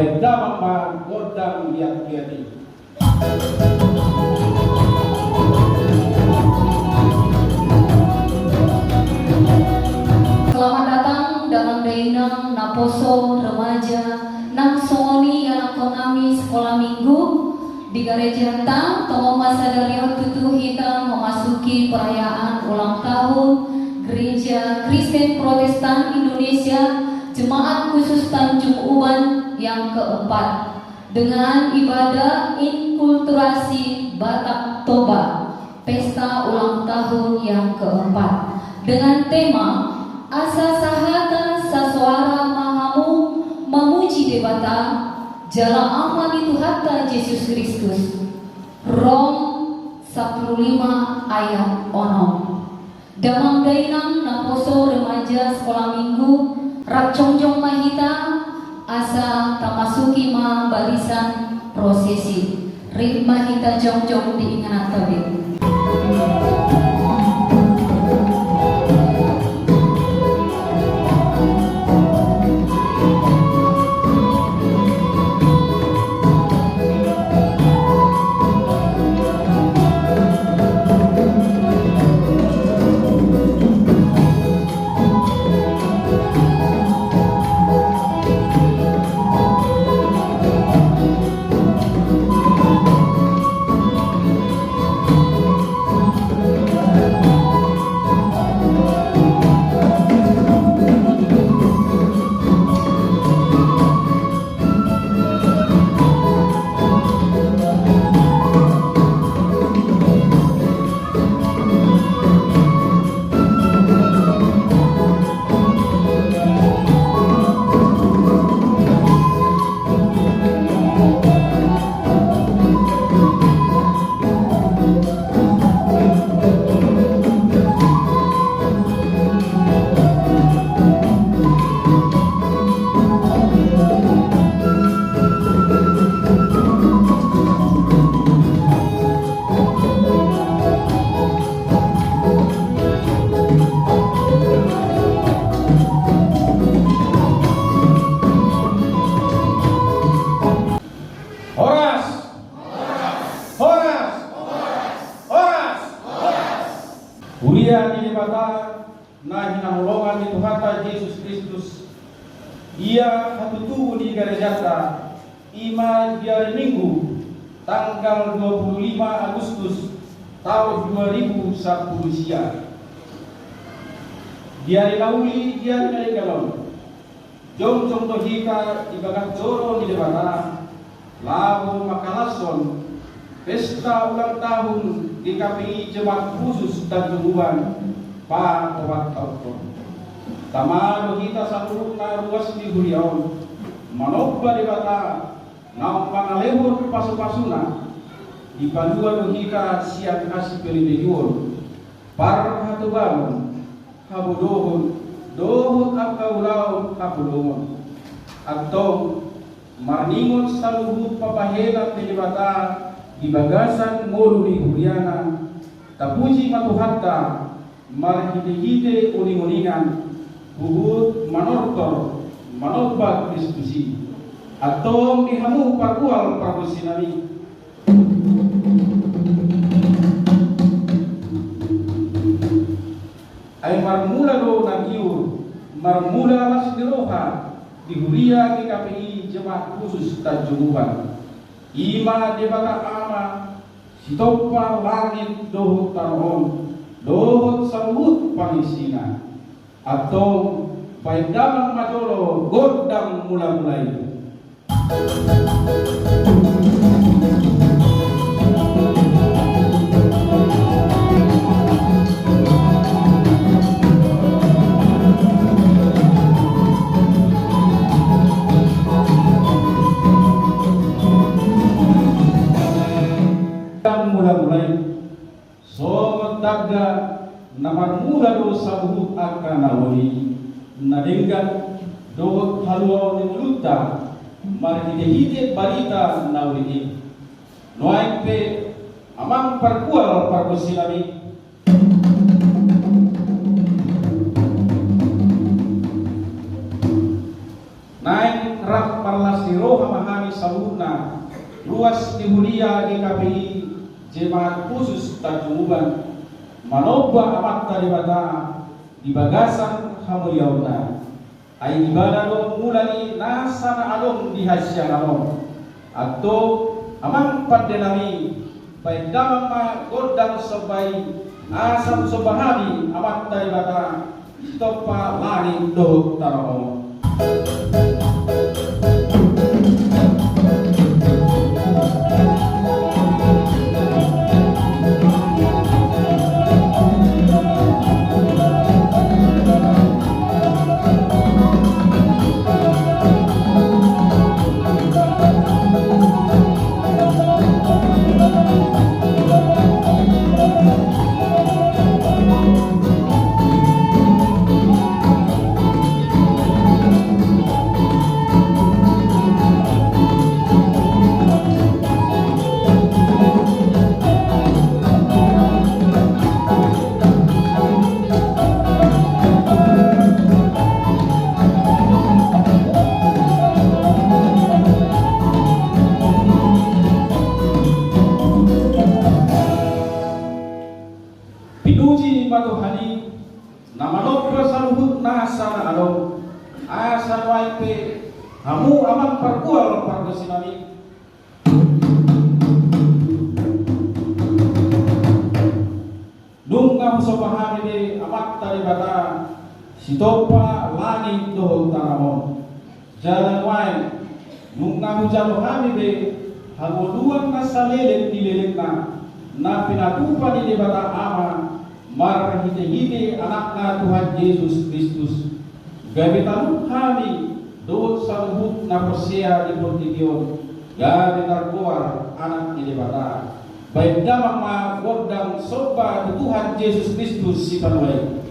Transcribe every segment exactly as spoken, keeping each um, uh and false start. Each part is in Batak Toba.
Baen damang ma gondang liat-liat i. Selamat datang damang dainang, naposo, remaja, nang songon i ianakhon nami sekolah minggu. Di garejanta tongon ma sadari on tutu hita memasuki perayaan ulang tahun Gereja Kristen Protestan Indonesia Jemaat Khusus Tanjung Uban yang keempat dengan ibadah inkulturasi Batak Toba, pesta ulang tahun yang keempat, dengan tema Asa sahata sasoara ma hamu mamuji Debata jala Ama ni Tuhanta Jesus Kristus. Rom sampulu lima ayat onom. Damang dainang naposo, remaja, sekolah minggu, rap jongjong ma hita asa tamasuki ma barisan prosesi. Rap ma hita jongjong di ingananta be. Horas! Horas! Horas! Huria ni Debata na hinaholongan ni Tuhanta Jesus Kristus, ia hatutubu ni garejanta, i ma di ari Minggu, tanggal dua puluh lima Agustus, taon dua ribu sampulu sia. Di ari na uli, di ari na legan on, jongjong do hita di bagas joro ni Debata, laho mangkalashon pesta ulang tahun G K P I Jemaat Khusus Tanjung Uban, patopot taon. Tama do hita saluhutna ruas ni huria on, manomba Debata naung mangalehon pasupasuna, dipalua do hita sian hasipelebejuon, parhatobanon, habodohon, dohot angka ulaon haholomon. Antong, marningot saluhut pambahenan ni Debata di bagasan ngolu ni huriana, tapuji ma Tuhanta, marhitehite uninguningan, huhut manortor, manomba Kristus i. Antong di hamu pargual pargonsinami. Ai marmula do na giur, marmula las ni roha di huria G K P I Jemaat Khusus Tanjung Uban. I ma Debata Ama, sitompa langit dohot tano on, dohot saluhut pangisina. Antong, baen damang ma jolo gondang mulamula i. Gondang mulamula i. Songon tanda na marmula do saluhut angka na uli, na denggan, dohot haluaon ni ngolunta, marhitehite barita na uli i. Nuaeng pe, amang pargual pargonsinami, naeng rap Marlas ni roha ma hami saluhutna, ruas ni huria GKPI Jemaat Khusus Tanjung Uban, manomba Amanta Debata di bagasan hamuliaonna. Ai Ibana do mula ni nasa na adong di hasiangan on. Antong, amang pandenami, baen damang ma gondang somba i, asa somba hami Amanta Debata, sitompa langit dohot tano on. Pinuji ma Tuhan i, na manomba saluhut nasa na adong. Asa nuaeng pe hamu amang pargual pargonsinami, nunga husomba hami be Amanta Debata, sitompa langit dohot tano on. Jala nuaeng, nunga hujalo hami be hangoluan na saleleng ni lelengna, na pinatupa ni Debata Ama marhitehite Anakna Tuhan Jesus Kristus. Gabe talup hami dohot saluhut na porsea di portibi on, gabe targoar anak ni Debata. Baen damang ma gondang somba tu Tuhan Jesus Kristus Sipanuai.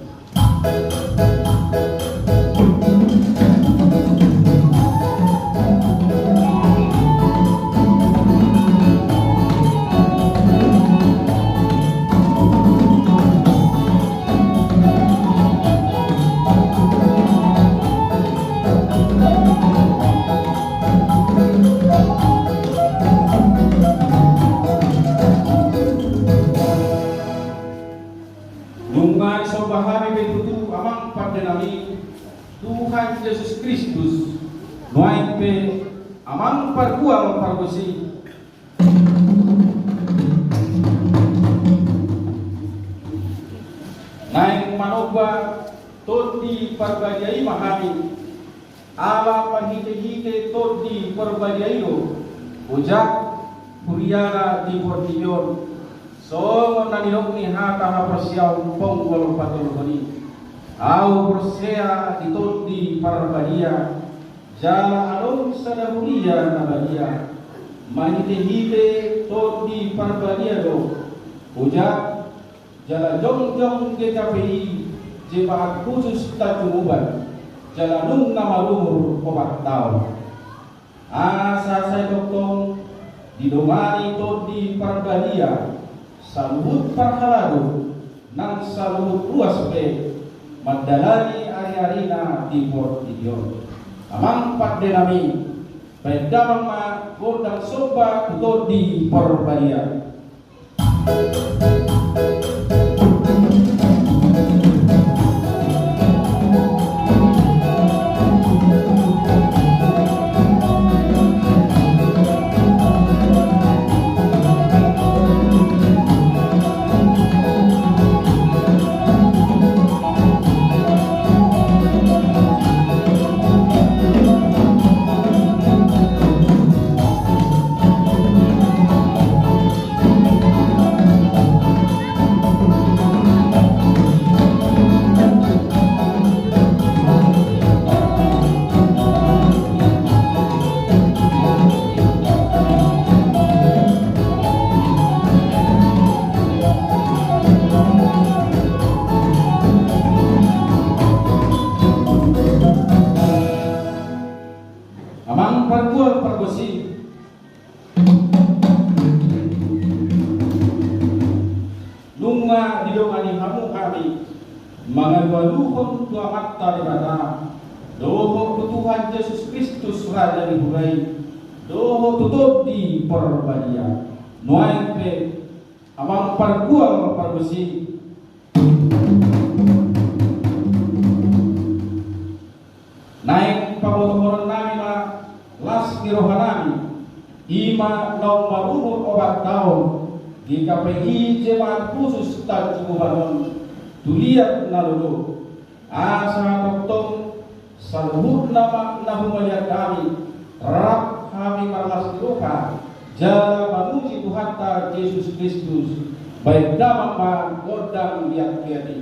Nunga disomba hami be tutu amang pandenami, Tuhan Jesus Kristus, nuaeng pe amang pargual pargonsi, naeng manomba Tondi Parbadia i ma hami. Ala marhitehite Tondi Parbadia i do ojak huriana di portibi on. Songon na nidok ni hata haporseaon ponggol patoluhon i: Ahu porsea di Tondi Parbadia, jala adong sada huria na badia. Marhitehite Tondi Parbadia do ojak jala jongjong GKPI Jemaat Khusus Tanjung Uban, jala nunga marumur opat taon. Asa sai tongtong didongani Tondi Parbadia saluhut parhalado nang saluhut ruas pe mandalani ariarina di portibi on. Amang pandenami, baen damang ma gondang somba tu Tondi Parbadia. Amang pargual pargonsi, nunga didongani hamu hami mangalualuhon tu Amanta Debata dohot tu Tuhan Tuhan Jesus Kristus, Raja ni huriaM, dohot tu Tondi Parbadia. Nuaeng pe, Amang pargual parbue, naeng pabotohononnami ma las ni rohanami, i ma naung marumur opat taon GKPI Jemaat Khusus Tanjung Uban on, tu liat na lolo. Asa tongtong saluhutna ma na humaliang hami, rap hami marlas ni roha jala mamuji Tuhanta Jesus Kristus. Baen damang ma gondang liat-liat i.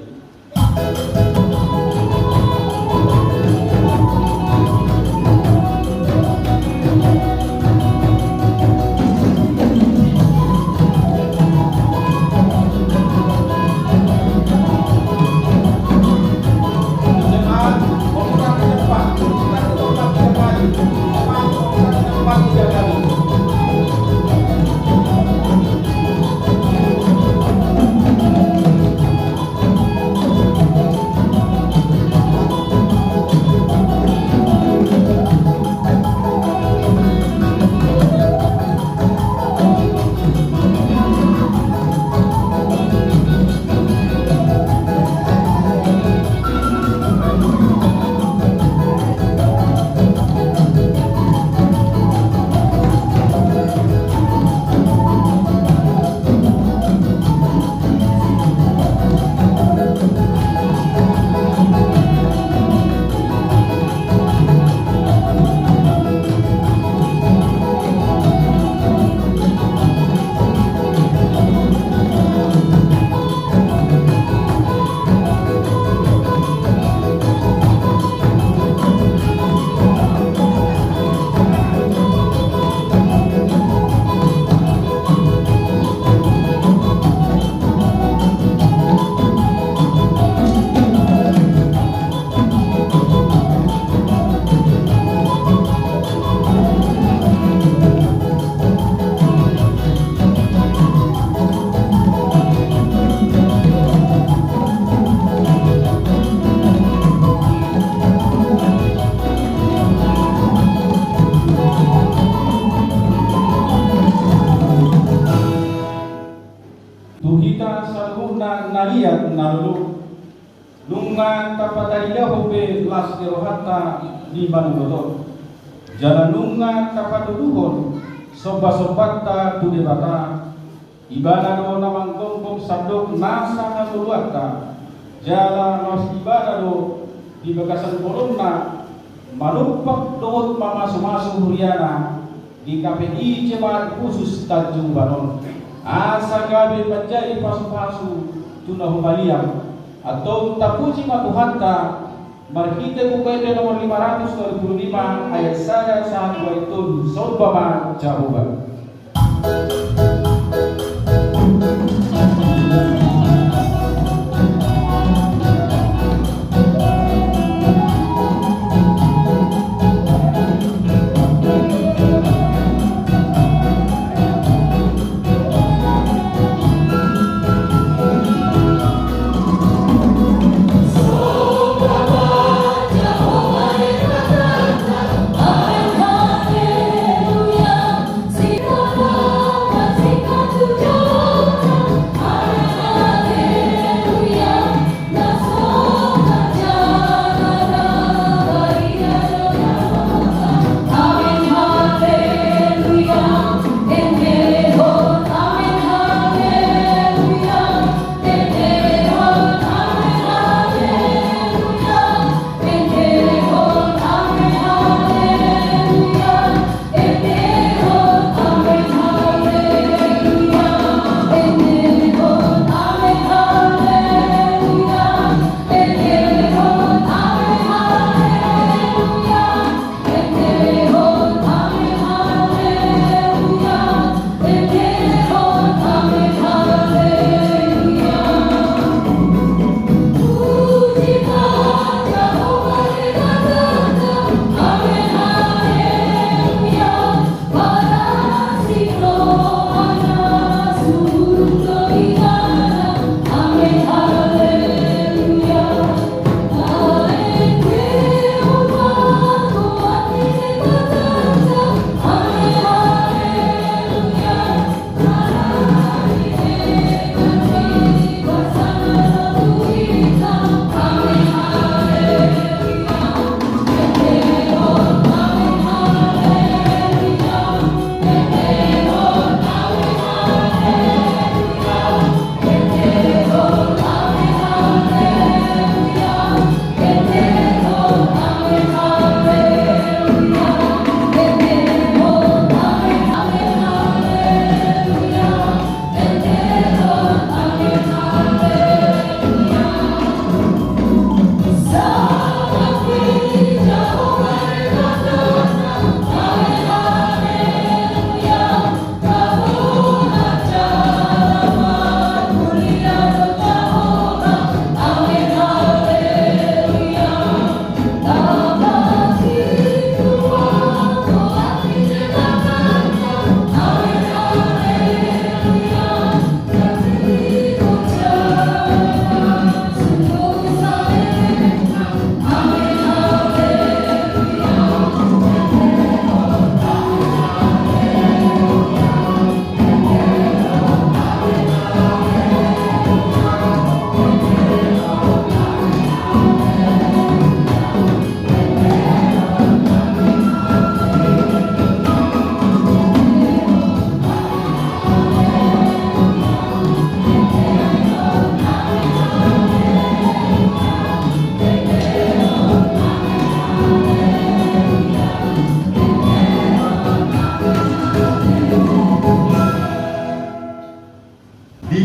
Tu hita saluhutna na liat na lolo, nunga tapatarida ho pe las ni rohanta di manuhot on, jala nunga tapatuduhon sombasombanta tu Debata. Ibana do na manggomgom sandok nasa hangoluanta, jala laos Ibana do di bagasan holongna manumpak dohot mamasumasu huriana di GKPI Jemaat Khusus Tanjung Uban on, asa gabe manjadi pasupasu tu na humaliang. Antong tapuji ma Tuhanta marhite buku ende nomor lima ratus dua puluh lima ayat sada sahat tu ayat tolu. Somba ma Jahowa.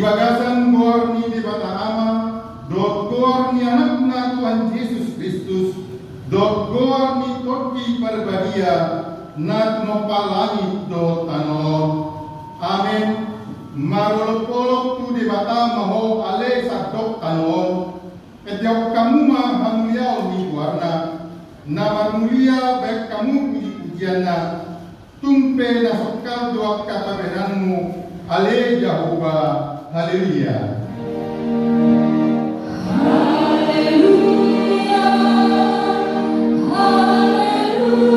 Bagasan goar ni Debata Ama, dohot goar ni Anakna Tuhan Jesus Kristus, dohot goar ni Tondi Parbadia, na tumompa langit dohot tano on. Amen. Marolopolop tu Debata ma ho ale sandok tano on. Etehon hamu ma hamuliaon ni goarna, na marmulia bahen hamu pujipujianna. Tung pe na songkal do angka pambahenanmu, ale Jahowa. Haleluya. Haleluya, haleluya, haleluya.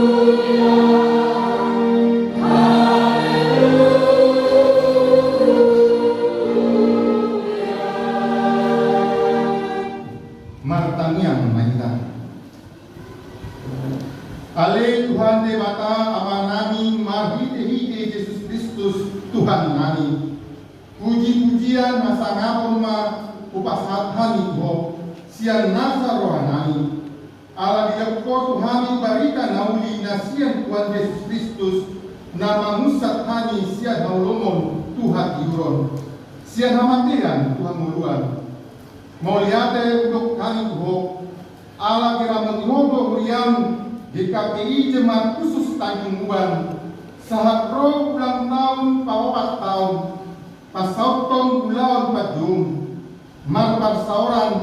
Martangiang ma hita. Ale Tuhan Debata Amanami marhitehite Jesus Kristus Tuhannami. Pujipujian hasangapon ma hupasahat hami tu Ho sian nasa rohanami. Ala didok Ho tu hami barita na uli na sian Tuhan Jesus Kristus, na mangunsat hami sian haholomon tu hatiuron, sian hamatean tu hangoluan. Mauliate hudok hami tu Ho, ala diramoti Ho do huriaM, G K P I Jemaat Khusus Tanjung Uban, sahat ro ulang taon paopat taon, pansauthon ulaon panjouon, marparsaoran,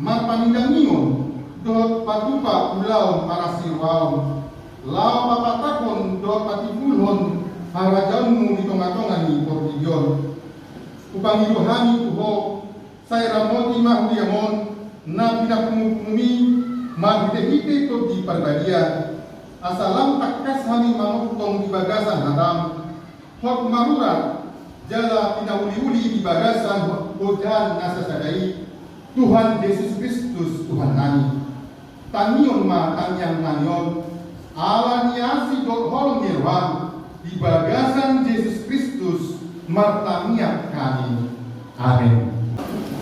marpanindangion, dohot patupa ulaon parasirohaon, laho papatahon dohot patimbulhon harajaonMu di tongatonga ni portibi on. Hupangido hami tu Ho, sai ramoti ma huriaM on, na pinapungupunguMi marhitehite Tondi Parbadia, asa lam tangkas hami manongtong di bagasan hataM, hot marurat jala pinauliuli di bagasan hojaan na sasada i, Tuhan Jesus Kristus Tuhannami. Tangihon ma tangiangnami on, ala ni asi dohot holong ni rohaM, di bagasan Jesus Kristus martangiang hami. Amen.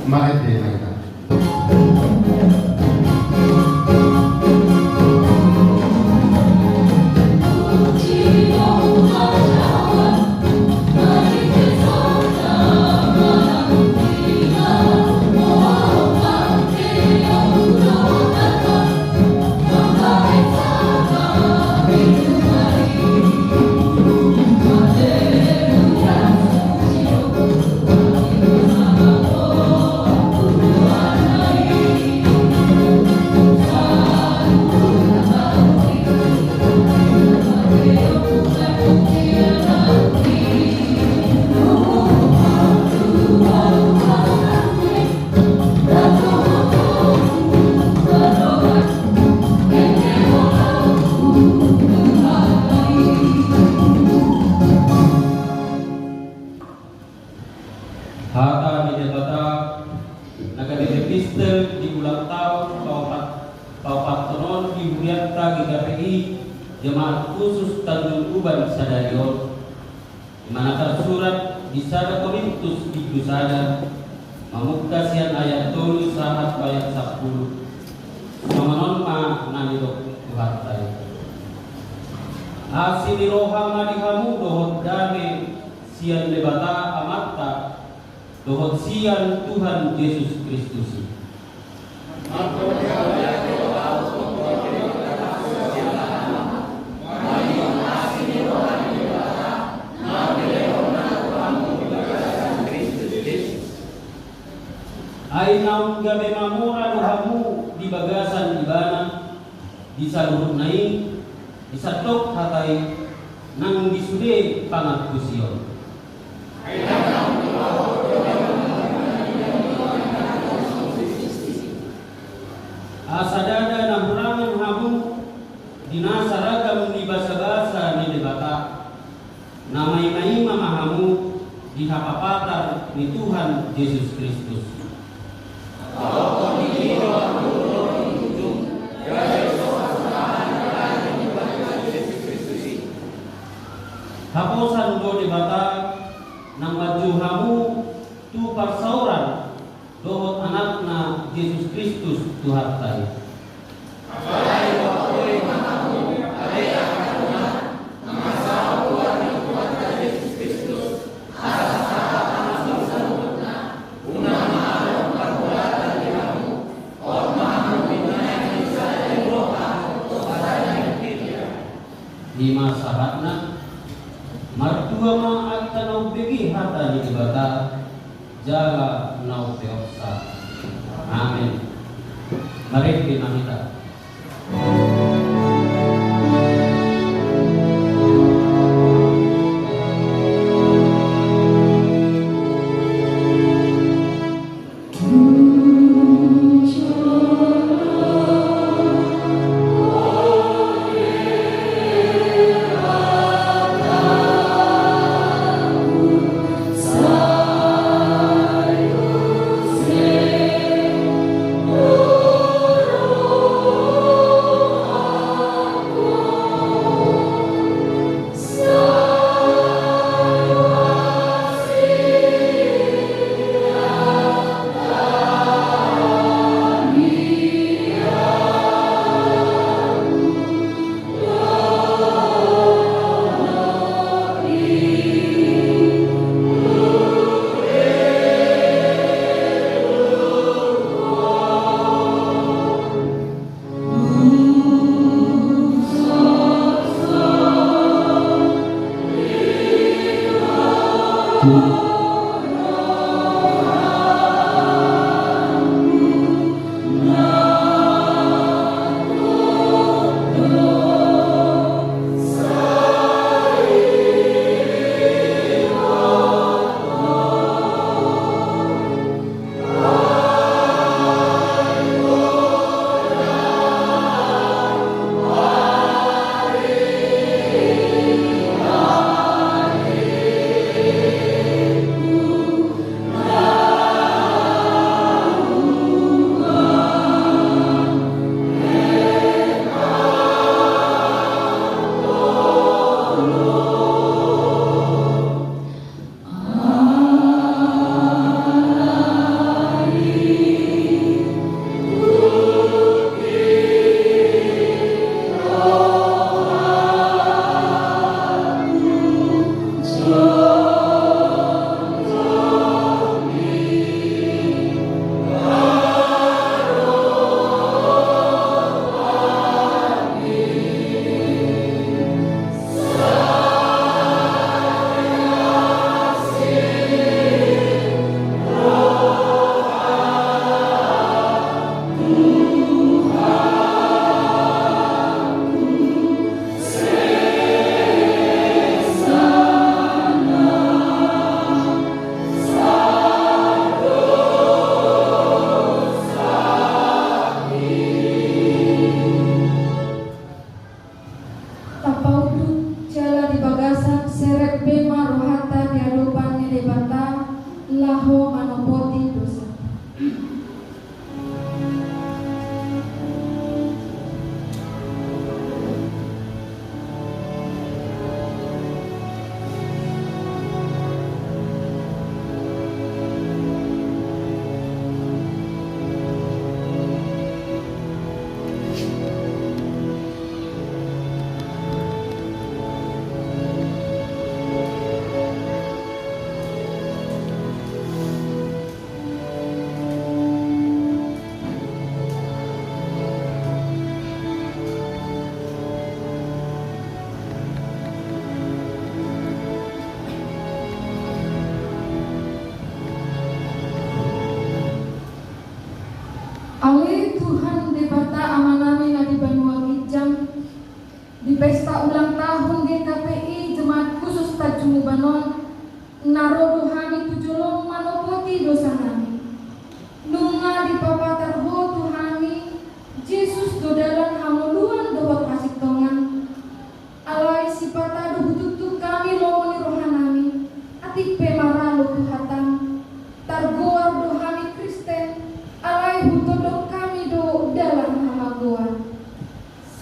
Marende ma hita. Hata ni Debata na gabe epistel di ulang taon paopat, paopathon on di hurianta G K P I Jemaat Khusus Tanjung Uban sadari on. Ima na tarsurat di sada Korintus bindu sada, mamungka sian ayat tolu sahat tu ayat sampulu. Songon on ma na nidok Tuhanta i. Asi ni roha ma di hamu dohot dame sian Debata Amanta dohot sian Tuhan Jesus Kristus i. Ai naung gabe mamora do hamu di bagasan Ibana, di saluhutna i, di sandok hata i, nang di sude pangantusion. Asa ndada na hurangan hamu di nasa ragam ni basabasa ni Debata, na maimaima ma hamu di hapapatar ni Tuhan Jesus Kristus. Haposan do Debata na manjou hamu tu parsaoran dohot Anakna Jesus Kristus Tuhanta i. Apalai huhaholongi ma hamu ale angka dongan, na marsaor tu goar ni Tuhanta Jesus Kristus, asa sahat ma hamu saluhutna Paboa ma angka na umbege hata ni Debata jala na umpeopsa. Amen. Marende ma hita. Tapaunduk jala di bagasan serep be ma rohanta di adopan ni Debata laho manopoti dosa. Ale Tuhan Debata Amanami na di banua ginjang, di pesta ulang tahun G K P I Jemaat Khusus Tanjung Uban on, na ro do hami tu jolom manopoti dosanami. Nunga dipapatar Ho tu hami, Jesus do dalan, hangoluan dohot hasintongan. Alai sipata do hutuktuk hami lomo ni rohanami, atik pe maralo tu hataM. Targoar do hami Kristen, alai hutondong hami do dalan hamagoan.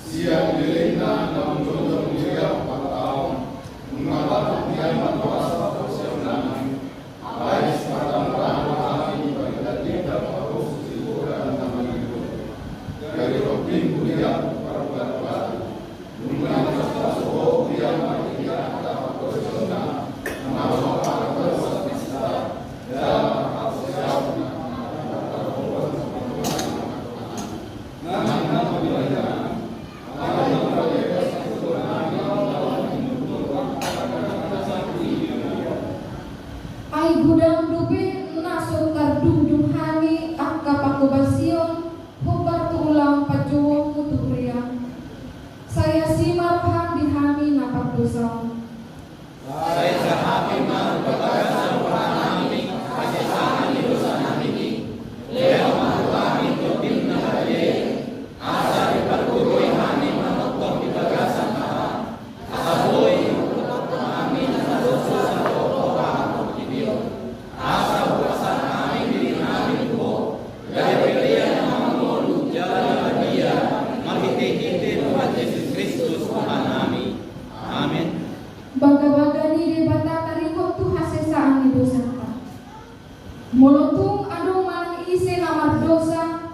Sian lelengna na umjolma di huriam patahon, nunga patut diambat rohasa parsiaonnami. Alai sipata maralo hami di parindangdinda parus di goran na mangihut. Gari rohting huriam parbuat baru. Nunga dipasu-pasu Ho huriam marhite angka parsiaonna, na mangkatai parsiaon na sesat, jala parsiaon na mangkatai parsiaon na sesat. Nang na mangkatai. Alai na mangkatai parsiaon na sesat. Godang dope na so tardungdung hami angka panghobasion hombar tu ulaon panjouonmu tu huriam. Sai asi ma roham di hami na pardosa on. Sai jahapi ma tu bagasan rohanami hasesaan ni dosanami i. Lehon ma tu hami Tondi na badia i, asa dipargogoi hami manongtong di bagasan aha, asa boi manongtong hami na so dosa dohot roha portibi on. Asa hupasahat hami dirinami tu Ho, gabe bere na mangolu jala na badia, marhitehite Tuhan Jesus Kristus Tuhan nami. Amen. Bagabaga ni Debata taringot tu hasesaan ni dosanta. Molo tung adong manang ise na mardosa,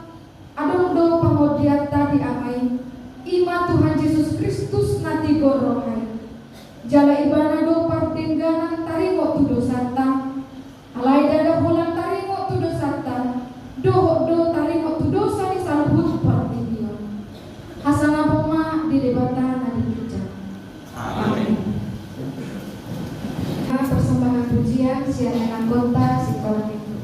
adong do pangondianta di Ama i, i ma Tuhan Jesus Kristus na tigor roha i. Jala Ibana do pardengganan taringot tu dosanta. Alai ndada holan taringot tu dosanta, dohot do taringot tu dosa ni saluhut portibi on. Hasangapon ma di Debata na di ginjang. Amen. Persembahan pujian sian anak kota Sikola Minggu.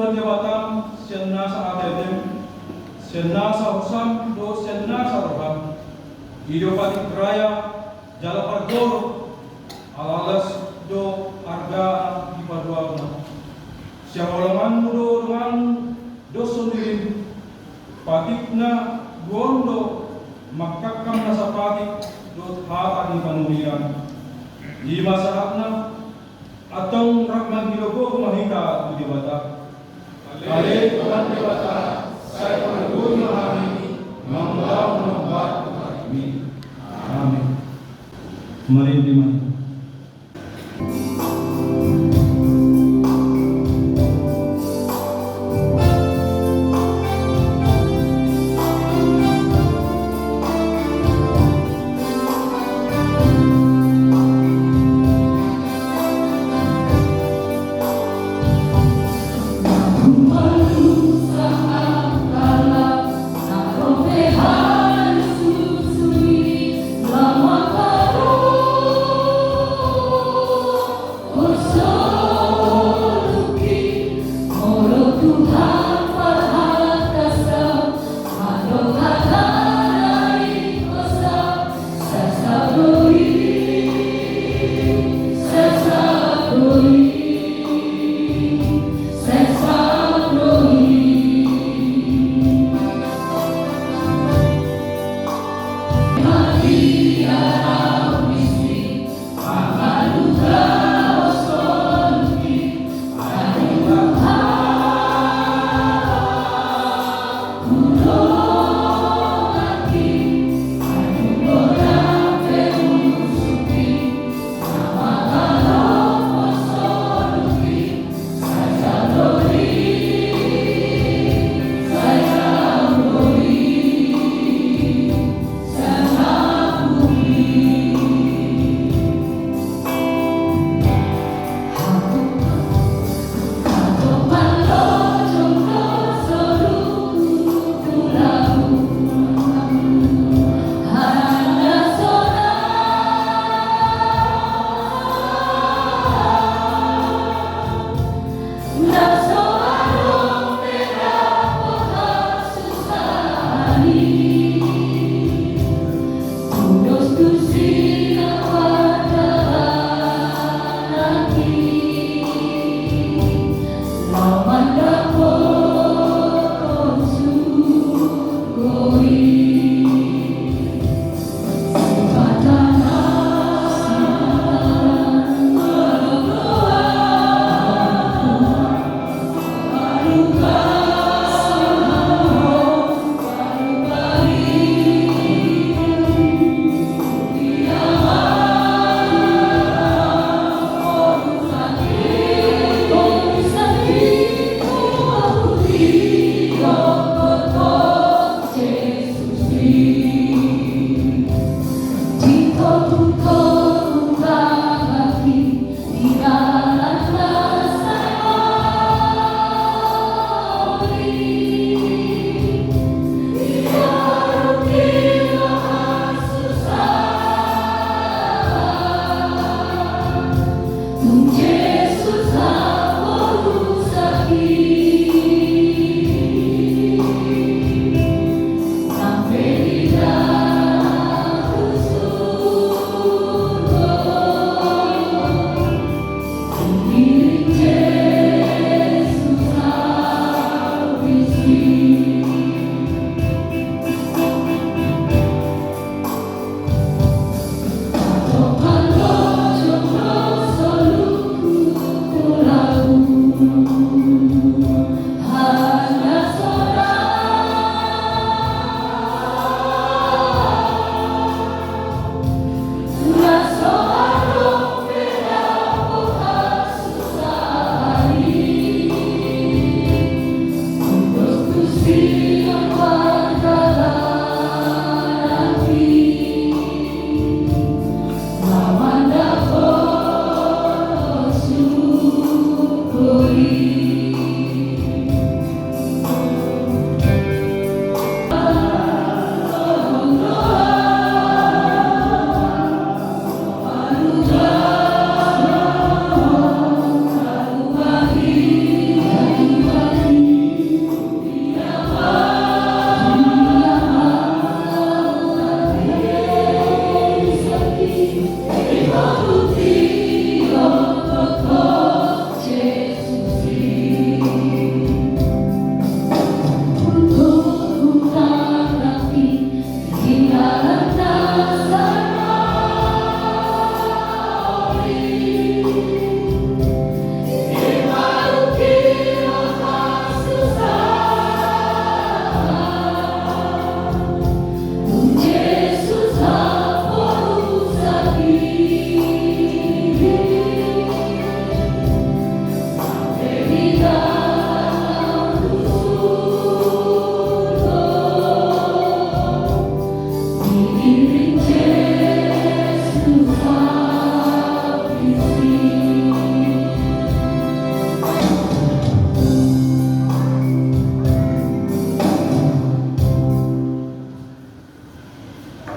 Debatam sian nasa ateatem, sian nasa hosam dohot sian nasa roham. I do patik raya jala pargorop, ala las do arga dipaduahon. Sihaholonganmu do donganmu dohot sondirim. Patikna dua on do mangkangkang nasa patik dohot hata ni panurian. I ma sahatna. Antong rap manggilogohu ma hita tu Debata. Ale Tuhan Debata, sai pargogoi ma hami mangulahon na hombar tu hatamuna. Amen. Marende ma hita.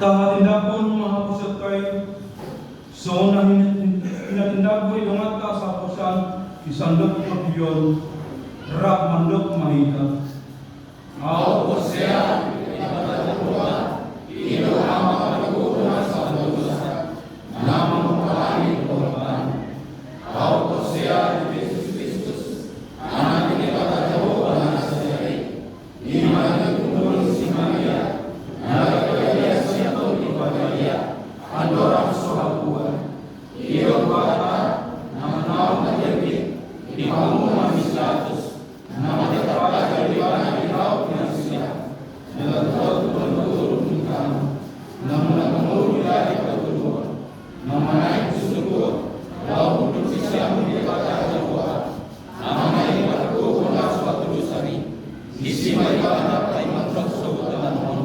Tahatindanghon ma haposeanta i, songon na hinatindanghon ni donganta sahaposan i sandok portibi on, rap mandok ma hita. Ahu porsea di Debata Jahowa, i do Ama patoguhon na so dosa, na manggohi hami tu portibi. Ahu porsea di Jesus Kristus, Anak ni Debata Jahowa na so jadi, i ma na nidok ni si Maria, na gabe sian Tondi Parbadia, andorang so habuan. I do Debata, na manaon na jadi, dipapungu ma ni si Pilatus, na martamba jadi Debata di laut ni Asia, na laho tu banua toru ni tano, na mula mangolu di ari patoluhon, na manaek tu surgo, laho hundul di siamun ni Debata Jahowa, Ama na patoguhon na so hatudosan i. Disi ma Ibana paima mangulahon sogot tano on,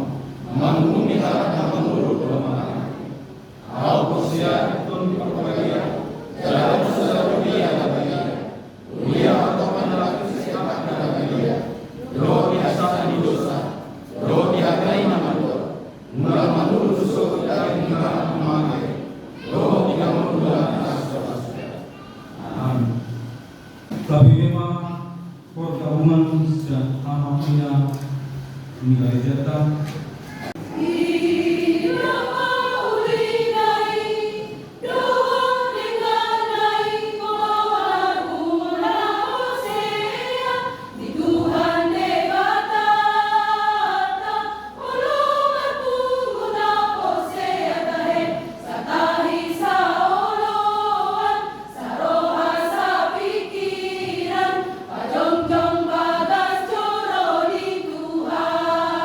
manguhumi halak na mangolu dohot na mate. Ahu porsea di Tondi Parbadia, jala dosa na badia, huria na tongtong na laklisi, anak na badia, dohot di hasahatan ni dosa, dohot di hata i na mandok, mula mangolu tu sogot di ari ni halak na mate, dohot di hangoluan na so masa. Amin. Tabege ma pargabungan sian Ama, Ina, ni garejanta. Saroha, sapingkiran, pajongjong bagas joro di Tuhanta.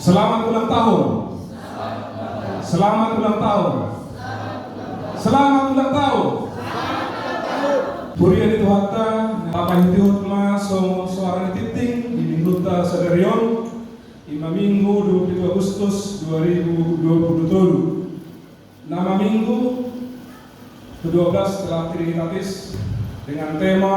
Selamat ulang tahun. Selamat ulang tahun. Selamat ulang tahun. Huria ni Tuhanta, tapahitihut ma songon soara ni tingting di minggunta sadari on, ima Minggu dua puluh tujuh Agustus dua ribu dua puluh tolu. Nama Minggu kedua belas setelah Trinitatis dengan tema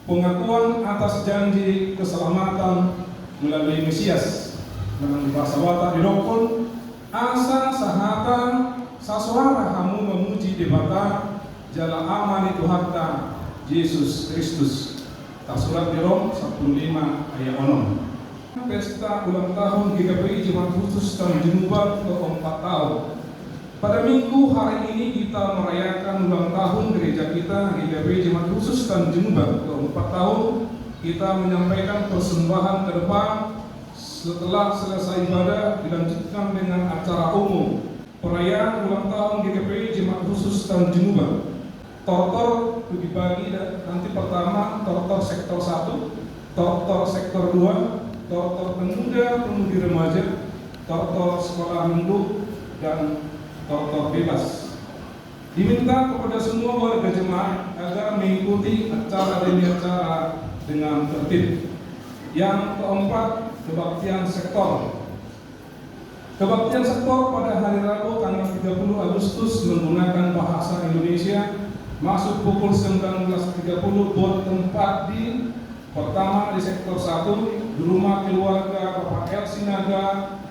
Pengakuan atas janji keselamatan melalui Mesias, manang di bahasa Batak didokkon, asa sahata sasoara hamu mamuji Debata jala Ama ni Tuhanta Jesus Kristus. Tarsurat di Rom sampulu lima ayat onom. Pesta ulang tahun G K P I Jemaat Khusus Tanjung Uban keempat tahun. Pada minggu hari ini kita merayakan ulang tahun gereja kita, G K P I Jemaat Khusus Tanjung Uban keempat tahun. Kita menyampaikan persembahan ke depan setelah selesai ibadah, dilanjutkan dengan acara umum perayaan ulang tahun G K P I Jemaat Khusus Tanjung Uban. Tortor itu dibagi da-, nanti pertama tortor sektor satu, tortor sektor dua, tortor pemuda pemudi remaja, tortor sekolah minggu, dan tortor bebas. Diminta kepada semua warga jemaat agar mengikuti acara demi acara dengan tertib. Yang keempat, kebaktian sektor. Kebaktian sektor pada hari Rabu tanggal tiga puluh Agustus menggunakan bahasa Indonesia, masuk pukul sembilan belas tiga puluh, bertempat di, pertama, di sektor satu, di rumah keluarga Bapak L Sinaga,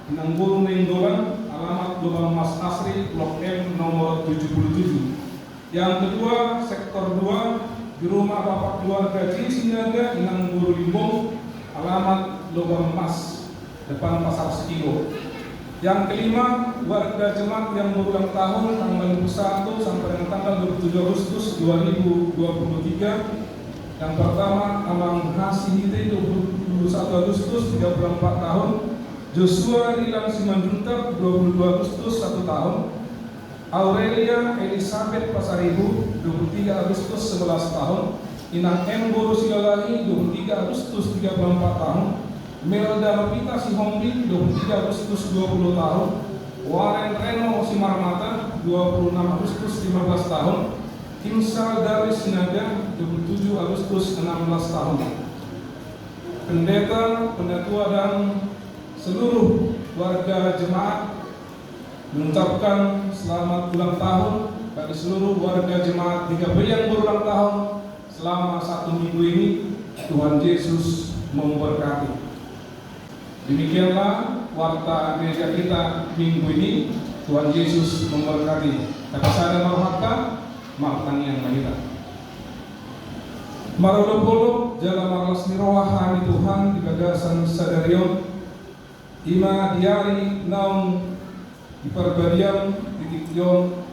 Inang Boru Nainggolan, alamat Lobang Mas Asri, Blok M, nomor tujuh puluh tujuh. Yang kedua, sektor dua, di rumah bapak keluarga J Sinaga, Inang Boru Limbong, alamat Lobang Mas, depan Pasar Sekilo. Yang kelima, warga jemaat yang berulang tahun tanggal dua puluh satu sampai dengan tanggal dua puluh tujuh Agustus dua ribu dua puluh tiga. Yang pertama, Amang Hasihite, dua puluh satu Agustus, tiga puluh empat tahun. Joshua Rilang Simanjuntak, dua puluh dua Agustus, satu tahun. Aurelia Elizabeth Pasaribu, dua puluh tiga Agustus, sebelas tahun. Inang M Boru Silalahi, dua puluh tiga Agustus, tiga puluh empat tahun. Melda Novita Sihombing, dua puluh tiga Agustus, dua puluh tahun. Waren Reno Simarmata, dua puluh enam Agustus, lima belas tahun. Timsal Darwis Sinaga, dua puluh tujuh Agustus, enam belas tahun. Pendeta, penatua, dan seluruh warga jemaat mengucapkan selamat ulang tahun bagi seluruh warga jemaat G K P I yang berulang tahun selama satu minggu ini. Tuhan Yesus memberkati. Demikianlah warta gereja kita minggu ini. Tuhan Yesus memberkati. Tapasada ma rohanta, martangiang ma hita. Marolopolop jala marlas ni roha hami Tuhan di bagasan sadari on. Ima di ari naung di parbadiam di tingki on,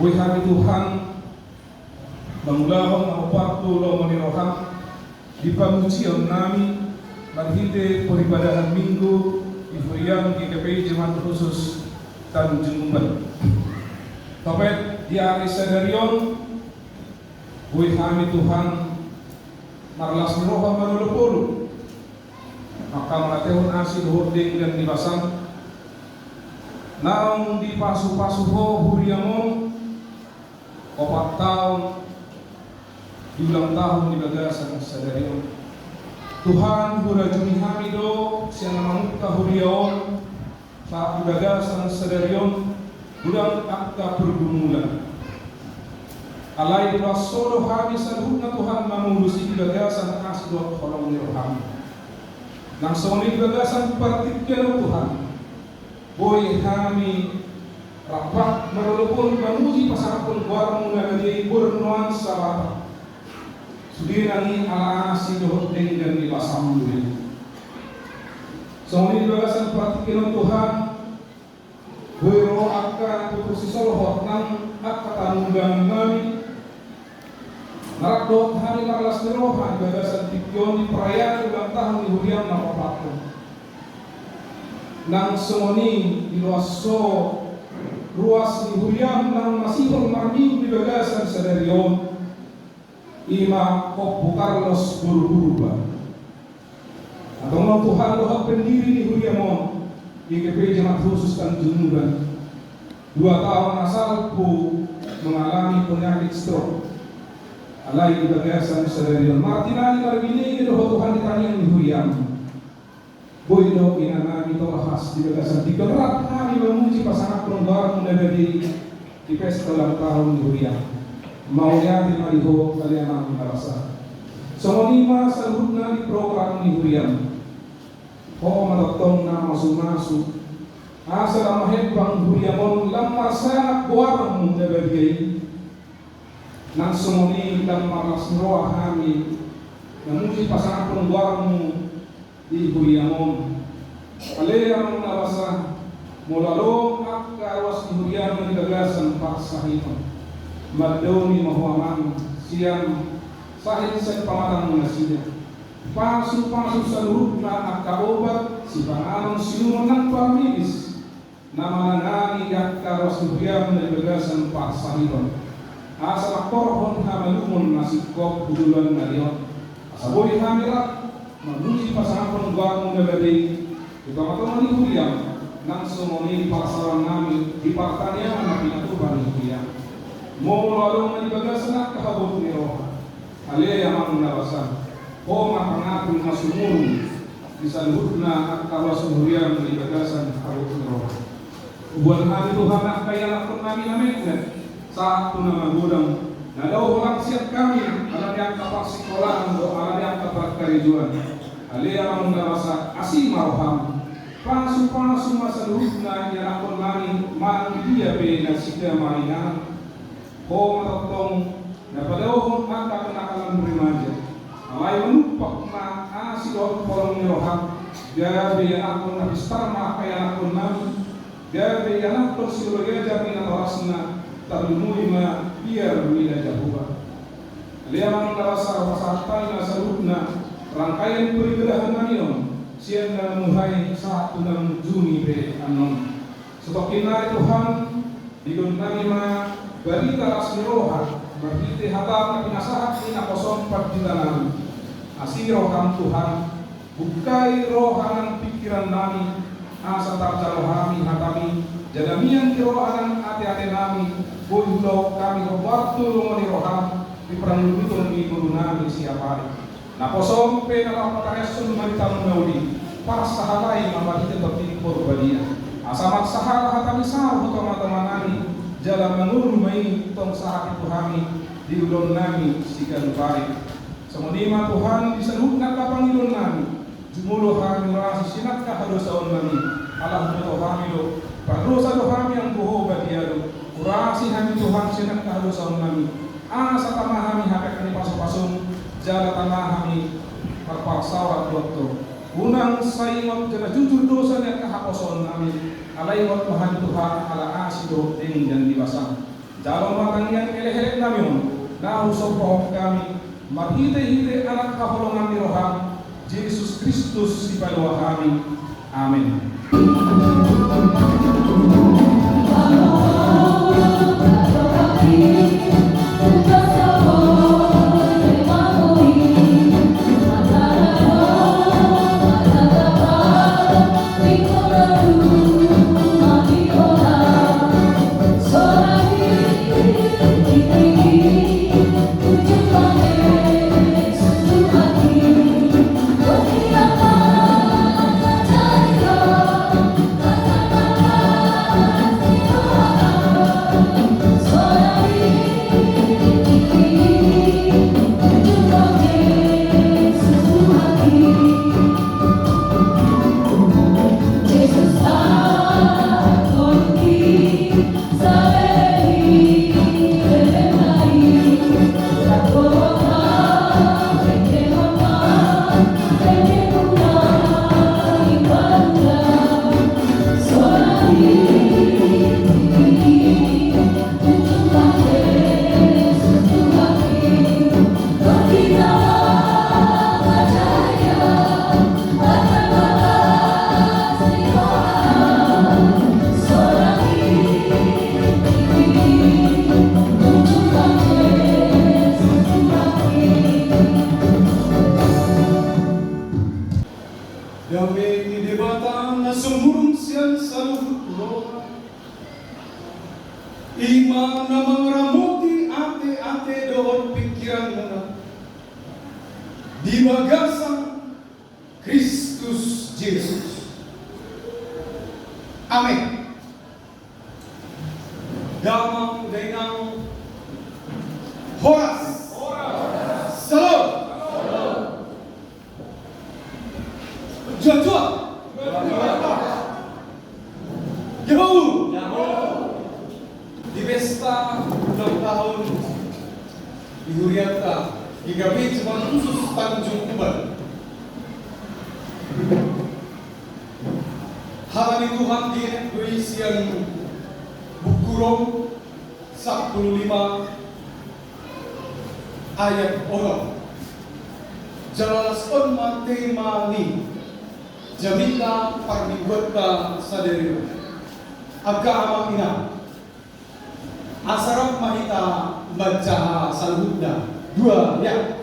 boi hami Tuhan mangulahon na hombar tu lomo ni roham di pamujion nami marhite paribadahan Minggu di huriam G K P I Jemaat Khusus Tanjung Uban. Topet di ari sadari on, boi hami Tuhan marlas ni roha marolopolop, angka mangatehon asi dohot denggan ni basam. Naung dipasupasu Ho huriam on opat taon di ulang tahun di bagasan sadari on. Tuhan, hurajumi hami do sian na mamungka huria on, sahat di bagasan sadari on godang angka pergumulan. Alai diulas Ho do hami saluhutna Tuhan mangolusi di bagasan asi dohot holong ni roham. Nang songon i di bagasan partingkian on Tuhan, boi hami rap marolopolop mamuji pasangapon goarmu na gabe bornuan sabata. Sude nang i ala asi dohot denggan ni basam do i. Songon i di bagasan partingkian on Tuhan, boi ro angka tutur sisolhot nang angka panunggangan nami. Marap dohot hami marlas ni roha di bagasan tingki on di perayaan ulang tahun ni huriam na opat on. Nang songon i diulas Ho ruas ni huriam nang masihol marminggu di bagasan sadari on, ima Ompu Carlos boru Purba. Antong Tuhan, dohot pendiri ni huriam on, G K P J Jemaat Khusus Tanjung Uban, dua taon na salpu mengalami penyakit stroke. Alai di bagasan sadari on, martinani marbinege do ho Tuhan di tangiang ni huriam. Boi do inanami tolhas di bagasan tingki on rap hami mamuji pasangaphon goarmu na badia i di pesta ulang tahun ni huriam. Mauliate ma di ho ale Amang na basa. Songon i ma saluhutna di program ni huriam. Ho ma tongtong na mamasu-masu asa lam mahembang huriam on, lam marsangap goarmu na badia i. Nang songon i lam marlas ni roha hami mamuji pasangaphon goarmu di huriam on. Ale Amang na basa, molo adong angka ruas ni huriam na di bagasan parsahiton, mandaomi ma ho Amang sian sahit sian pamatangmu nasida. Pasu-pasu saluhutna angka obat, sipanganon, sinuman nang parmedis na manangani angka ruas ni huriam na di bagasan parsahiton, asa mangkorhon hamalumon na singkop tu joloan ni ari on. Asa boi hami rap mamuji pasangaphon goarmu na badia i di tonga-tonga ni huriam, nang songon i parsaorannami di partangiangan na pinatupa ni huriam. Molo adong na di bagasan angka habot ni roha, ale Amang na basa, ho ma pangaku na sumurung di saluhutna angka ruas ni huriam di bagasan habot ni roha. Huboan hami Tuhan angka ianakhonnami na metmet sahat tu na magodang, na dao holan sian hami, ala ni angka parsikolaan dohot ala ni angka parkarejoan. Ale Amang na basa, asi ma roham. Pasu-pasu ma saluhutna ianakhonnami manang di dia pe nasida maringanan. Ho ma tongtong na padaohon angka kenakalan remaja. Alai manumpak ma asi dohot holong ni roham, gabe ianakhon na pistar ma angka ianakhonnami, gabe ianakhon sioloan ni natorasna, tarlumobi ma biar mida Jahowa. Ale Amang na basa, pasahat hami ma saluhutna rangkaian paribadanami on, sian na muhai sahat tu na mangunjuni pe annon. Satongkin nari Tuhan, dilehonnami ma barita las ni roha marhite hata na pinasahat ni naposom panditanami. Asi roham Tuhan, buhai roha nang pingkirannami, asa tarjalo hami hatami, jala mian di roha nang ate-atenami, boi huulahon hami hombar tu lomo ni roham di parlunguton ni ngolunami siapari. Naposom pe na laho patarashon baritamu na uli, parsahalai ma marhite Tondi Porbadia. Asa marsahala hatami saur tu tonga-tonganami, jala mangolu ma i tong sahat tu hami di ulaonnami siganup ari. Songon i ma Tuhan di saluhutna angka pangidoannami, jumolo hami hurasi sian angka hadosaonnami, ala huboto hami do, pardosa do hami anggo Ho badia do, hurasi hami Tuhan sian angka hadosaonnami, asa tama hami hape angka ni pasu-pasum, jala tama hami marparsaoran dohot Ho. Unang sai ingot jala jujur dosa ni angka haposoonnami, alai ingot ma hami Tuhan ala asi dohot denggan ni basam. Jalo ma tangiang elek-eleknami on, na husombahon hami, marhite-hite Anak haholongan ni roham, Jesus Kristus Sipalua hami. Amen. Dame ni Debata na sumurung sian saluhut roha, i ma na mangaramoti ateate dohot pingkiranmuna di bagasan Kristus Jesus. Amen. Damang dainang, horas. Salam. Juak-juak. Jahowa. Di pesta ulang tahun di hurianta GKPI Jemaat Khusus Tanjung Uban, hata ni Tuhan dienet do i sian Buku Rom sampulu lima ayat onom. Jala las on ma tema ni jamita parmingguanta sadari on. Angka amang inang, asa rap ma hita manjaha saluhutna. Dua, ya.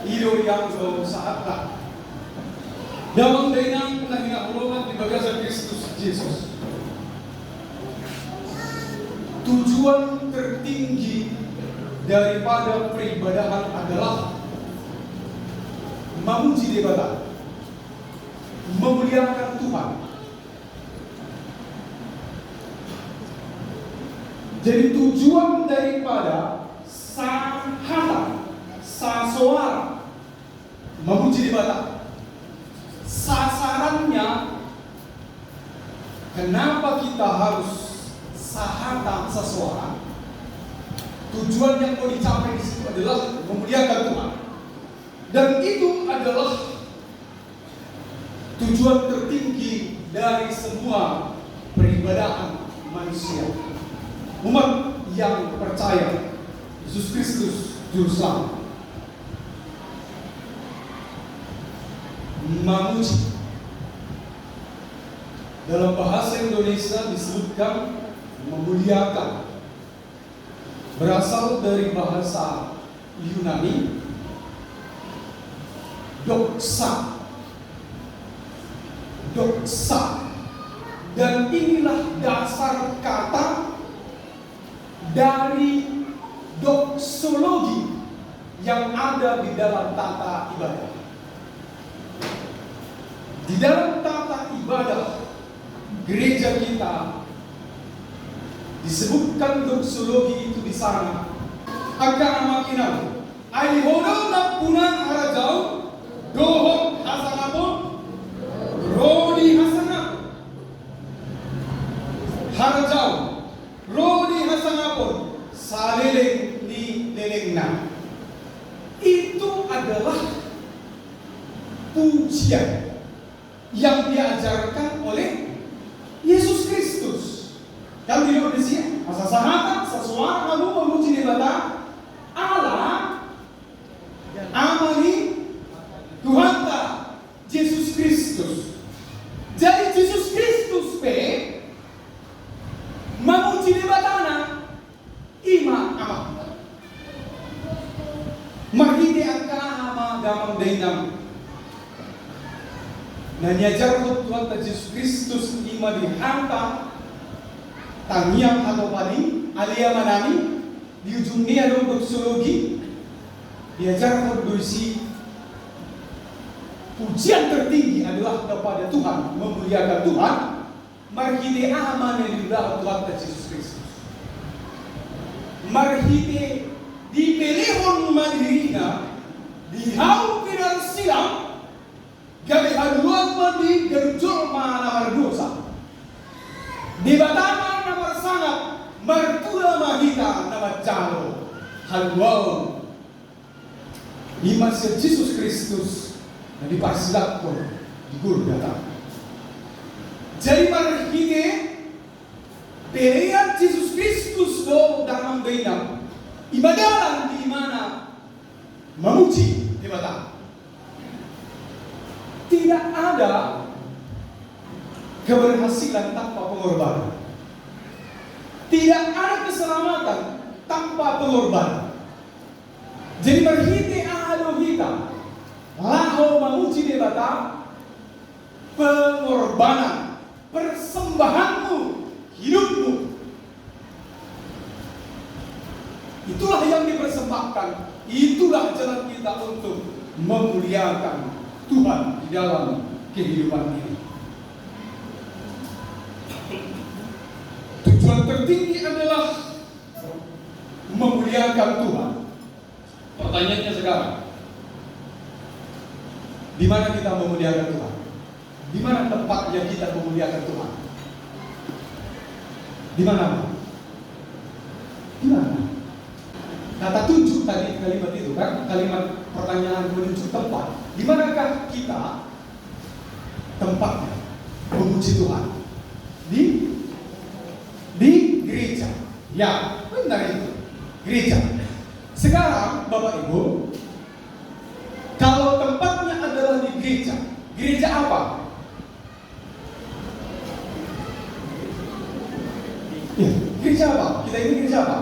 I do i anggo sahatna. Damang dainang na hinaholongan di bagasan Kristus Jesus. Tujuan tertinggi daripada peribadahan adalah memuji Debata, memuliakan Tuhan. Jadi tujuan daripada sahata, sasoara memuji Debata. Sasarannya, kenapa kita harus sahata, sasoara? Tujuan yang mau dicapai di situ adalah memuliakan Tuhan. Dan itu adalah tujuan tertinggi dari semua peribadahan manusia, umat yang percaya Yesus Kristus Juru Selamat. Memuji. Dalam bahasa Indonesia disebutkan memuliakan. Berasal dari bahasa Yunani, doxa. Doxa. Dan inilah dasar kata dari doxologi yang ada di dalam tata ibadah. Di dalam tata ibadah gereja kita disebutkan doxologi itu di sana. Angka amang inang, ai ho do nampunang harajaon dohot hasangapon, ro di hasangapon. Harajaon, ro di hasangapon, saleleng ni lelengna. Itu adalah pujian yang diajarkan oleh Yesus Kristus. Kan didok disi, asa sahata, sasoara hamu memuji Debata, ala Ama ni Tuhanta Jesus Kristus. Jadi Jesus Kristus pe memuji Debatana, i ma Ama. Marhite angka aha ma damang dainang na niajarhon Tuhanta Jesus Kristus i ma di hata tangiang hatopan i, Ale Amanami, di ujungna adong doxologi, diajarhon do disi pujian tertinggi adalah kepada Tuhan, memuliakan Tuhan. Marhite aha ma na niulahon Tuhanta Jesus Kristus? Marhite dipelehon ma dirina di hau pinarsilang, gabe haluaon ma di ganup jolma na mardosa. Debata ma na marsangap, martua ma hita na manjalo haluaon. I ma sian Jesus Kristus na diparsilanghon di Golgata. Jadi marhite pelean Jesus Kristus do damang dainang, i ma dalan di mana memuji Debata. Tidak ada keberhasilan tanpa pengorbanan. Tidak ada keselamatan tanpa pengorbanan. Jadi marhite aha do hita laho mamuji Debata? Pengorbanan, persembahanmu, hidupmu. Itulah yang dipersembahkan, itulah jalan kita untuk memuliakan Tuhan di dalam kehidupan ini. Tujuan tertinggi adalah memuliakan Tuhan. Pertanyaannya sekarang, di mana kita memuliakan Tuhan? Di mana tempatnya kita memuliakan Tuhan? Di mana? Di mana? Kata tunjuk tadi, kalimat itu kan, kalimat pertanyaan menunjuk tempat. Di manakah kita tempatnya memuji Tuhan? Di, di gereja. Ya, benar itu. Gereja. Sekarang, Bapak Ibu, kalau tempatnya adalah di gereja, gereja apa? Ya, gereja apa? Kita ini gereja apa?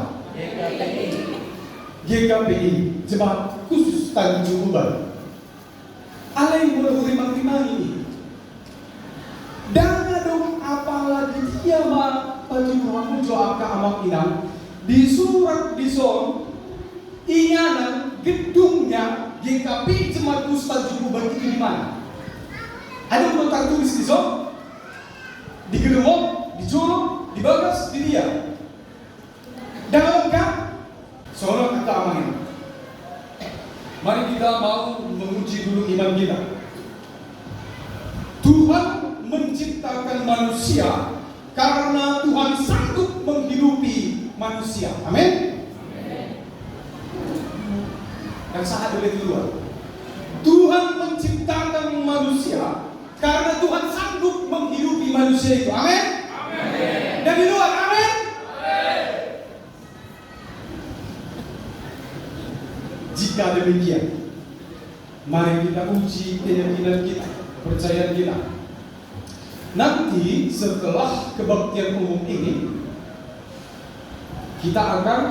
G K P I, Jemaat Khusus Tanjung Uban. Alai molo hurimang-rimangi i, ndang adong apala di dia ma pajumur hamu jo angka amang inang, disurat dison inganan gedungnya G K P I Jemaat Khusus Tanjung Uban itu di mana? Adong do tartulis dison? Di gedung on, di jolo, di bagas, di dia? Ndang adong kan? Songon on angka amang inang, mari kita mau menguji dulu iman kita. Tuhan menciptakan manusia karena Tuhan sanggup menghidupi manusia. Amin. Yang sah dulu di luar. Tuhan menciptakan manusia karena Tuhan sanggup menghidupi manusia itu. Amin. Amin. Dan di luar, amin. Jika demikian, mari kita uji keyakinan kita, kepercayaan kita. Nanti setelah kebaktian umum ini, kita akan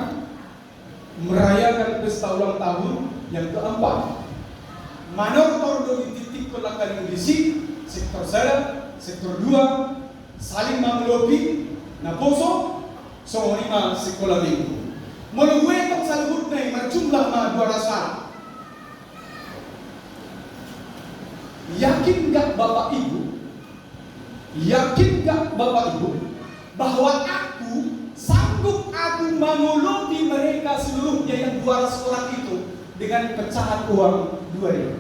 merayakan pesta ulang tahun yang keempat. Manortor do di titik kolak kayu disi, sektor sada, sektor dua, saling mangulopi, naposo, songon i ma sikola minggu. Molo huetong saluhutna i marjumlah ma dua ratus anak. Yakin nggak Bapak Ibu? Yakin nggak Bapak Ibu bahwa aku sanggup aku mangulopi mereka seluruhnya yang dua ratus orang itu dengan pecahan uang dua ribu?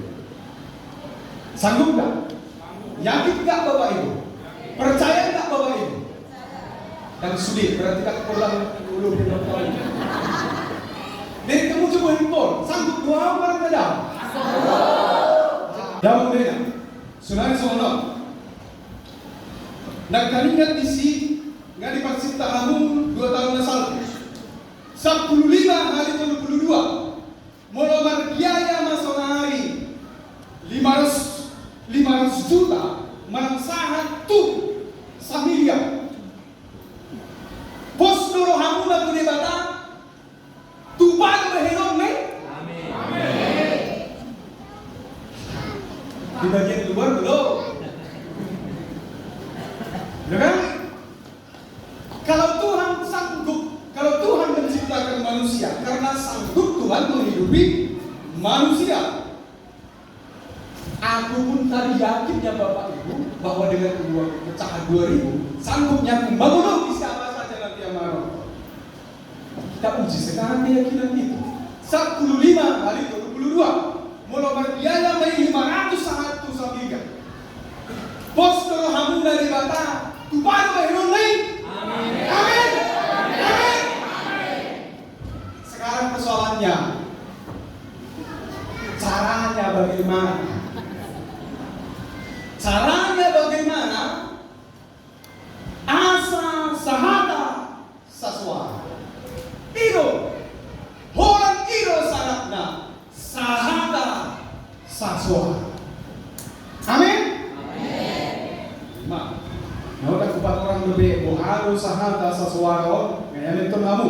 Sanggup nggak? Yakin nggak Bapak Ibu? Percaya nggak Bapak Ibu? Dan sulit, berarti tak pernah dulu belum tahu. Jadi kamu coba handphone, sanggup doa apa enggak? Daun beda. Saudara semua, nangkaningan disi, nggak dipasinta hamu dua tahun na salpu. Sampulu lima hali tolu pulu dua. Molo marbiaya ma sonari lima ratus, lima ratus juta, manang sahat tu samiliar. Pos do rohamuna tu Debata, tupa do bahenonna i. Amin. Di bagian luar belum. Ya kan? Kalau Tuhan sanggup, kalau Tuhan menciptakan manusia, karena sanggup Tuhan menghidupi manusia. Aku pun tadi yakin ya Bapak Ibu, bahwa dengan uang pecahan dua ribu, sanggupnya aku membunuh siapa saja nanti yang mau. Kita uji sekarang keyakinan itu. Sampulu lima hali tolu pulu dua. Molo marbiaya ma i lima ratus sahat tu samiliar. Pos do rohamuna Debata, tupa do bahenonna i. Amin. Amin. Amin. Sekarang persoalannya, caranya bagaimana? Caranya bagaimana? Asa sahata sasuara. I do. Holan i do syaratna, sahata sasuara. Amin. Amin. Ma, na udah kupat orang lebih boha do sahata sasuara on. Amin, tong hamu.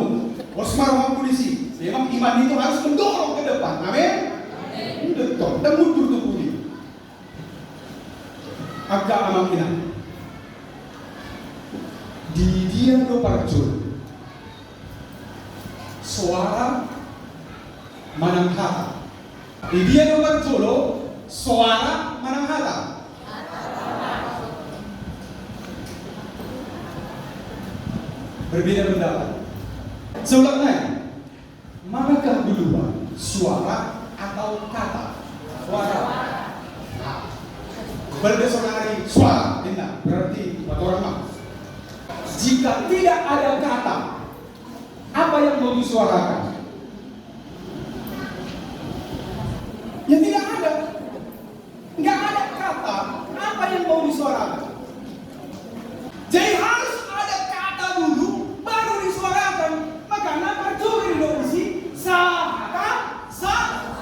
Pos ma rohangku disi. Memang iman itu harus mendorong ke depan. Amin. Mendorong. Dan mundur tu pudi. Angka amang inang. Di dia do parjolo? Soara manang hata? Di dia do parjolo? Soara manang hata? Berbeda pendapat. Seulak nai. Manakah duluan, suara atau kata? Suara. Nah, berarti saonari suara, benar. Berarti patorang ma. Jika tidak ada kata, apa yang mau disuarakan? Ya tidak ada. Nggak ada kata, apa yang mau disuarakan? Jadi harus ada kata dulu, baru disuarakan. Makana parjolo didok disi, sahata, sa-,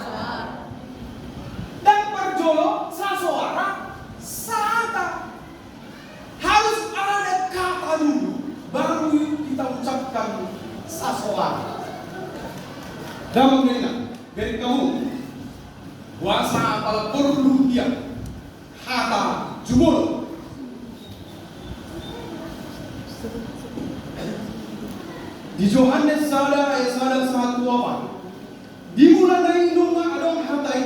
dan parjolo, sasoara, sahata. Harus ada kata dulu, baru kita ucapkan sasoara. Damang dainang, gari kamu. Boasa apala porlu dia hata jumolo? Di Johannes sada ayat sada sahat tu opat. Di mulana i nunga adong hata i,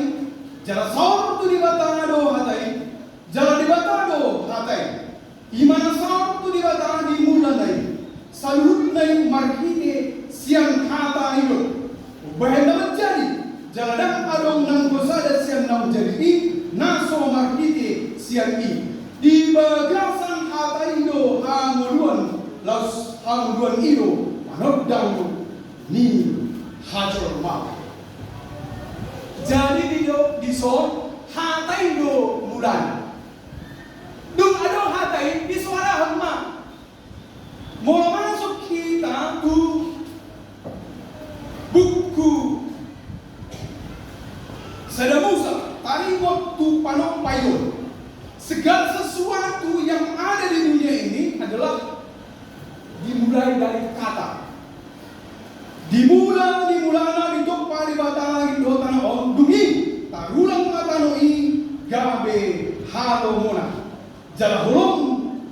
jala saor tu Debata do hata i, jala Debata do hata i. I ma na saor tu Debata di mulana i. Saluhutna i marhite sian hata i do umbahen na manjadi. Jala ndang adong nanggo sada sian naung jadi i, na so marhite sian i. Di bagasan hata i do hangoluan, laos hangoluan i do panondang ni hajolmaon. Jadi di do, dison hata i do mulana. Dung adong hata i, disoarahon ma. Molo masuk hita tu buku Sada Musa, taringot tu panompa i on. Segala sesuatu yang ada di dunia ini adalah dimulai dari kata. Di mula, di mulana ditompa Debata langit dohot tano on, dung i tarulang ma tano i gabe halomona. Jala holong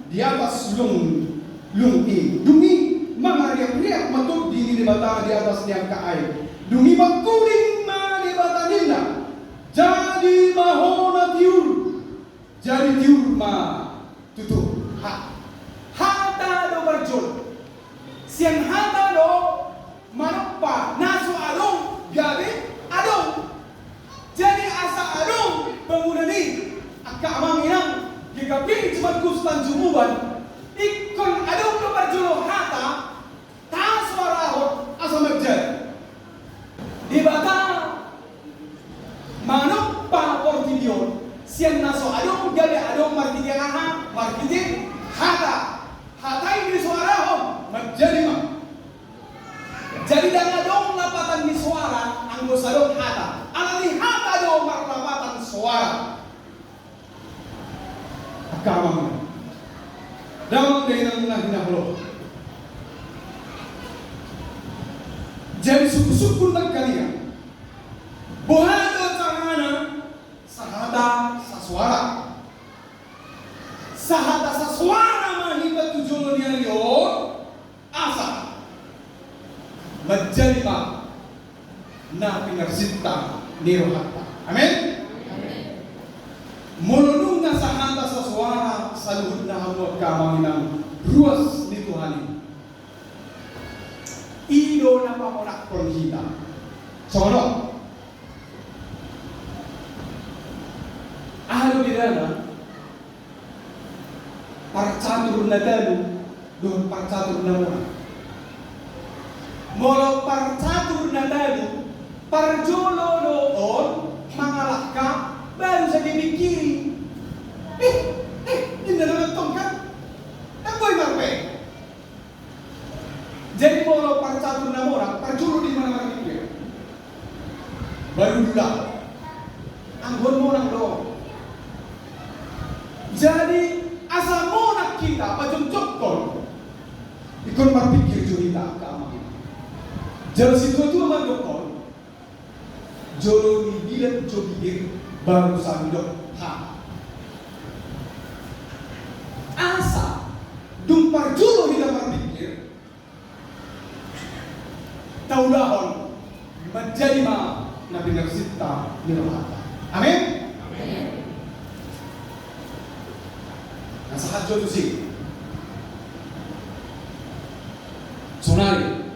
di atas lung, lung i. Dung i mangariak-riak ma Tondi ni Debata di atas ni angka aek. Dung i mangkuling ma Debata ninna, jadi ma hona tiur. Jadi tiur ma tutu. Ha. Hata do parjolo. Sian hata do manompa na so adong gabe adong. Jadi asa adong bangunan i, angka amang inang, GKPI Jumat Kus Tanjung Uban, ingkon adong do parjolo hata, tasoarahon asa manjadi. Debata manompa portibi on, sian na so adong gabe adong marhite aha? Marhite hata. Hata i disoarahon, manjadi ma. Jadi ndang adong lapatan ni soara anggo so adong hata. Alani hata do marlapatan soara. Angka amang, damang dainang na hinaholongan. Jadi sungkun-sungkun nangkaningan. Boha do carana sahata sasoara? Sahata sasoara ma hita tu jolo ni ari on. Asa manjadi ma na pinarsinta ni rohanta. Amin. Molo nunga sahata sasoara saluhutna hamu angka amang inang ruas ni Tuhan i, i do na pamonakhon hita. Songon on. Aha do bedana parcatur na tanu dohot parcatur na monang? Molo parcatur na tanu, parjolo do on mangalangka, baru sadia dipikiri. Eh, eh, ninna do antong kan? Kan boi marpe. Jadi molo parcatur na monang, parjolo do i manang marpikir. Baru dula. Anggo on monang do. Jadi asa monang hita, pajongjongkon, ingkon marpikir jo Hita angka amang inang. Jala situatua mandokkon, jolo ni bilet jo bibir, baru sangidok hata. Asa dung parjolo hita marpingkir, taulahon manjadi ma na pinarsinta ni rohanta. Amin. Amin. Na sahat jo tusi. Sonari,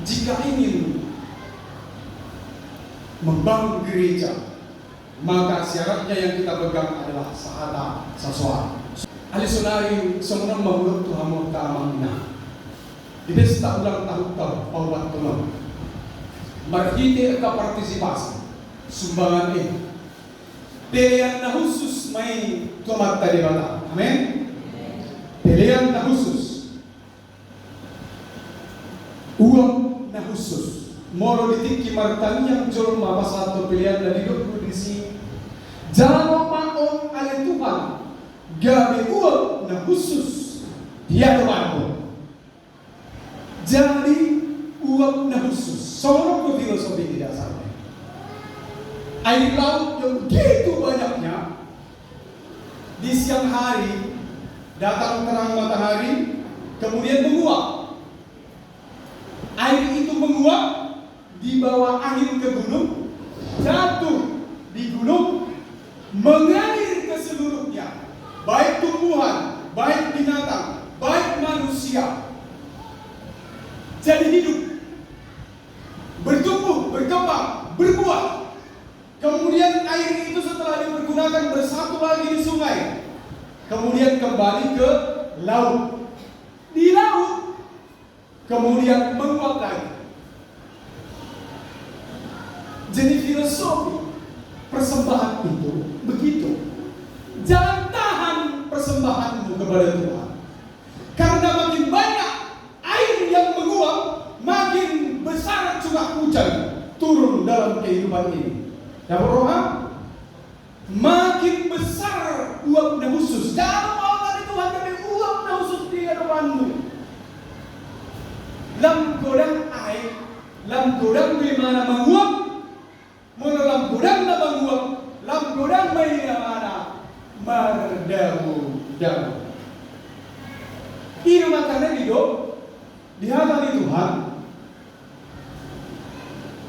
jika ingin membangun gereja, maka syaratnya yang kita pegang adalah sahata, sasoara. Alai sonari songon on ma hudok tu hamu angka amang inang. Di pesta ulang tahun ta paopathon on, marhite angka partisipasi, sumbangan i, pelean na khusus ma i tu Amanta Debata. Amin. Pelean na khusus. Uap na khusus. Molo di tingki martangiang jolma pasahathon peleanna, didok do disi: Jalo ma on, ale Tuhan, gabe uap na khusus di adopanmu. Jadi, uap na khusus. Songon on do filosofi di dasarnya. Air laut yang begitu banyaknya, di siang hari datang terang matahari, kemudian menguap. Air itu menguap, dibawa angin ke gunung, jatuh di gunung, mengalir ke seluruhnya, baik tumbuhan, baik binatang, baik manusia. Jadi hidup, bertumbuh, berkembang, berbuah. Kemudian air itu setelah dipergunakan bersatu lagi di sungai. Kemudian kembali ke laut. Di laut, kemudian menguap lagi. Jadi filosofi persembahan itu begitu. Jangan tahan persembahanmu kepada Tuhan. Karena makin banyak air yang menguap, makin besar curah hujan turun dalam kehidupan ini. Dapot roha? Makin besar uap na khusus. Jalo ma on, ale Tuhan, gabe uap na khusus di adopanmu. Lam godang aek, lam godang do imana manguap. Molo lam godang na manguap, lam godang ma imana mardabu-dabu. I do makana didok di hata ni Tuhan: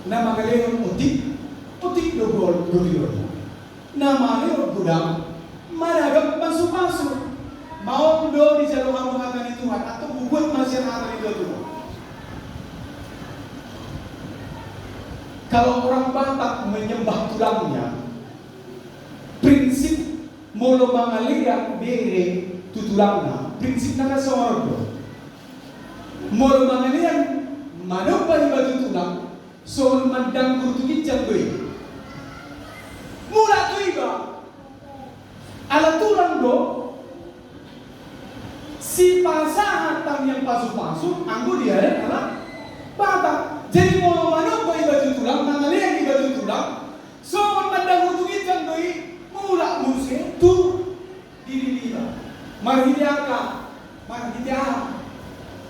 Na mangalehon otik, otik do gol-, do didok. Na mangalehon godang, managam pasu-pasu. Ma on do dijalo hamu hata ni Tuhan, atau buat ma sian hata ni Tuhan. Kalau orang Batak menyembah tulangnya, prinsip molo mangalean bere tu tulangna, prinsipna kan songon on do. Molo mangalean manomba iba tu tulang, songon mandanggur tu ginjang do i. Mulak tu iba. Ala tulang do sipasahat tangiang pasu-pasu anggo dialehon halak Batak. Jadi molo manomba iba tu tulang, mangalean iba tu tulang, songon mandanggur tu ginjang do i, mulak muse tu diri niba. Marhite angka, marhite aha?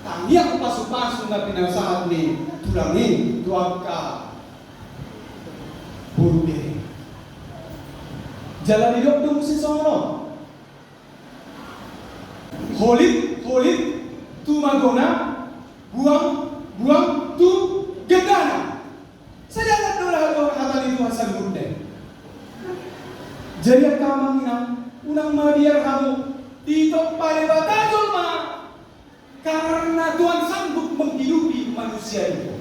Tangiang pasu-pasu na pinasahat ni tulang i tu angka boru bere. Jala didok do muse songon on: Holit, holit tu magona, buang, buang tu gendana. Sadia do hata ni Tuhan sanggup dei. Jadi angka amang inang, unang mabiar hamu ditompa Debata jolma. Karena Tuhan sanggup menghidupi manusia itu.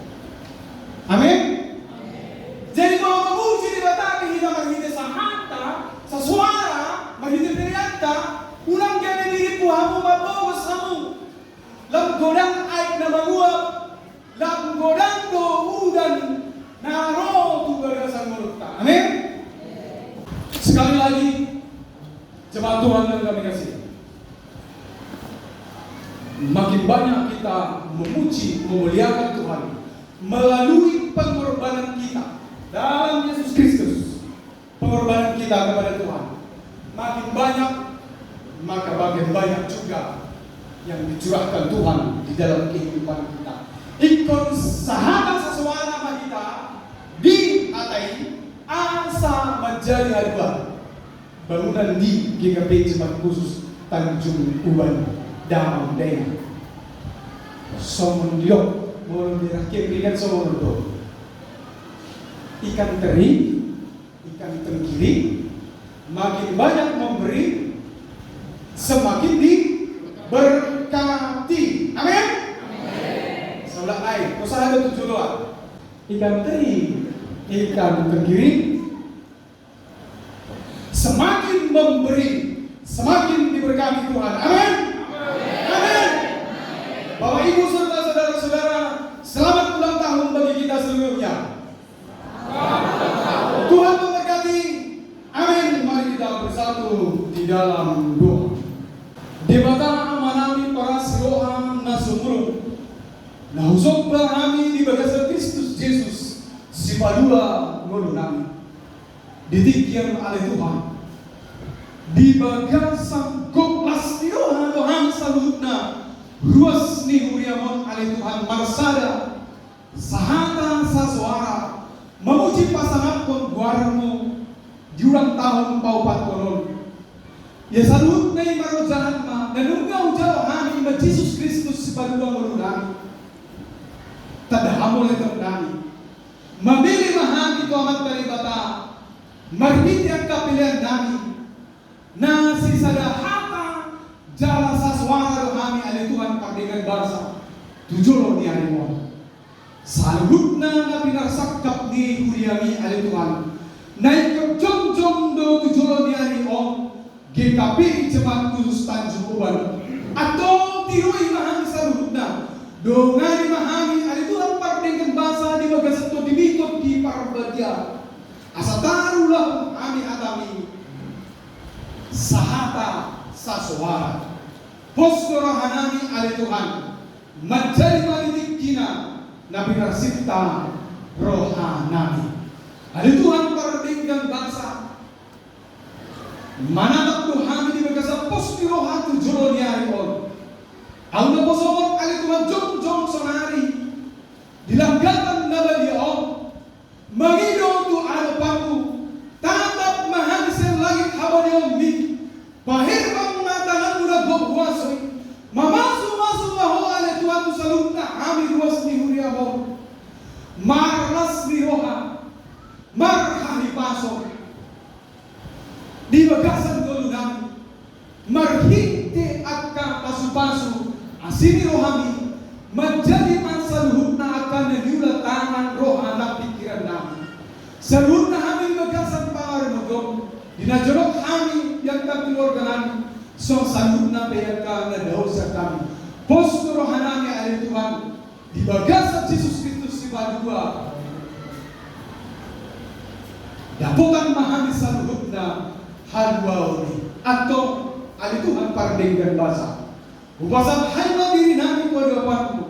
Amin. Jadi molo mamuji Debata pe hita marhite sahata, sasuara, marhite peleanta, unang gabe dirimpu hamu, mapogos hamu. Lam godang aek na manguap, lam godang do udan na ro tu bagasan ngolunta. Amin. Sekali lagi, jemaat Tuhan yang kami kasih, makin banyak kita memuji, memuliakan Tuhan melalui pengorbanan kita dalam Yesus Kristus. Pengorbanan kita kepada Tuhan makin banyak, maka makin banyak juga yang dicurahkan Tuhan di dalam kehidupan kita. Ingkon sahata sasoara ma hita di hata i asa manjadi haduan bangunan di G K P Jemaat Khusus Tanjung Uban, Damang Daeng. Songon dia, molo di rakyat kan songon dia. Ikan teri, ikan tenggiri, makin banyak memberi, semakin diberkati. Amin. Saulak nai, usaha ada tujuh doa. Ikan teri, ikan tenggiri, semakin memberi, semakin diberkati Tuhan. Amin. Amin. Bapak, Ibu, serta saudara-saudara, selamat ulang tahun bagi kita seluruhnya. Tuhan memberkati. Amin. Mari kita bersatu di dalam doa. Debata Amanami parasi roha na sumurung, na husomba hami di bagasan Kristus Jesus, sipalua ngolunami. Di tingki on, ale Tuhan, di bagasan gok las ni roha do hami saluhutna, ruas ni huriam on, ale Tuhan, marsada sahata sasoara mamuji pasangaphon goarmu di ulang tahun paopathon on. Ia saluhutna i marojahan ma na nunga hujalo hami, i ma Jesus Kristus sipalua ngolunami, tanda hamoleonnami. Mabege ma hami tu Amanta Debata marhite angka peleannami. Na sisada hata jala sasoara do hami, ale Tuhan pardenggan basa, tu jolo ni ari on. Saluhutna na pinarsangkap ni huriami, ale Tuhan, na ingkon jongjong do tu jolo ni ari on G K P Jemaat Khusus Tanjung Uban. Antong tiroi ma hami saluhutna, dongani ma hami, ale Tuhan pardenggan basa, di bagasan Tondi, Tondi Parbadia, asa tarulahon hami hatami sahata sasoara. Pos do rohanami, ale Tuhan, manjadi ma di tingkina na pinarsinta rohanami. Ale Tuhan pardenggan basa, manatap do hami di bagasan pos ni roha tu jolo ni ari on. Ahu naposomon, ale Tuhan, jongjong saonari di langgatan na badia on, mangido tu adopanmu, tatap ma hami sian langit habadiaonmi, paherbang ma tanganmu na gok huaso i, mamasumasu ma ho, ale Tuhan, tu saluhutna hami ruas ni huriam on, marlas ni roha, marhahipason di bagasan ngolunami, marhite angka pasupasu asi ni rohami, manjadi ma saluhutna angka na niula tangan, roha nang pingkirannami. Saluhutna hami di bagasan pangarimotom, di na jonok hami, di angka keluarganami, songon saluhutna pe angka na dao sian hami. Pos do rohanami, ale Tuhan, di bagasan Jesus Kristus sipalua. Dapotan ma hami saluhutna haluaon i. Antong, ale Tuhan pardenggan basa, hupasahat hami ma dirinami tu adopanmu,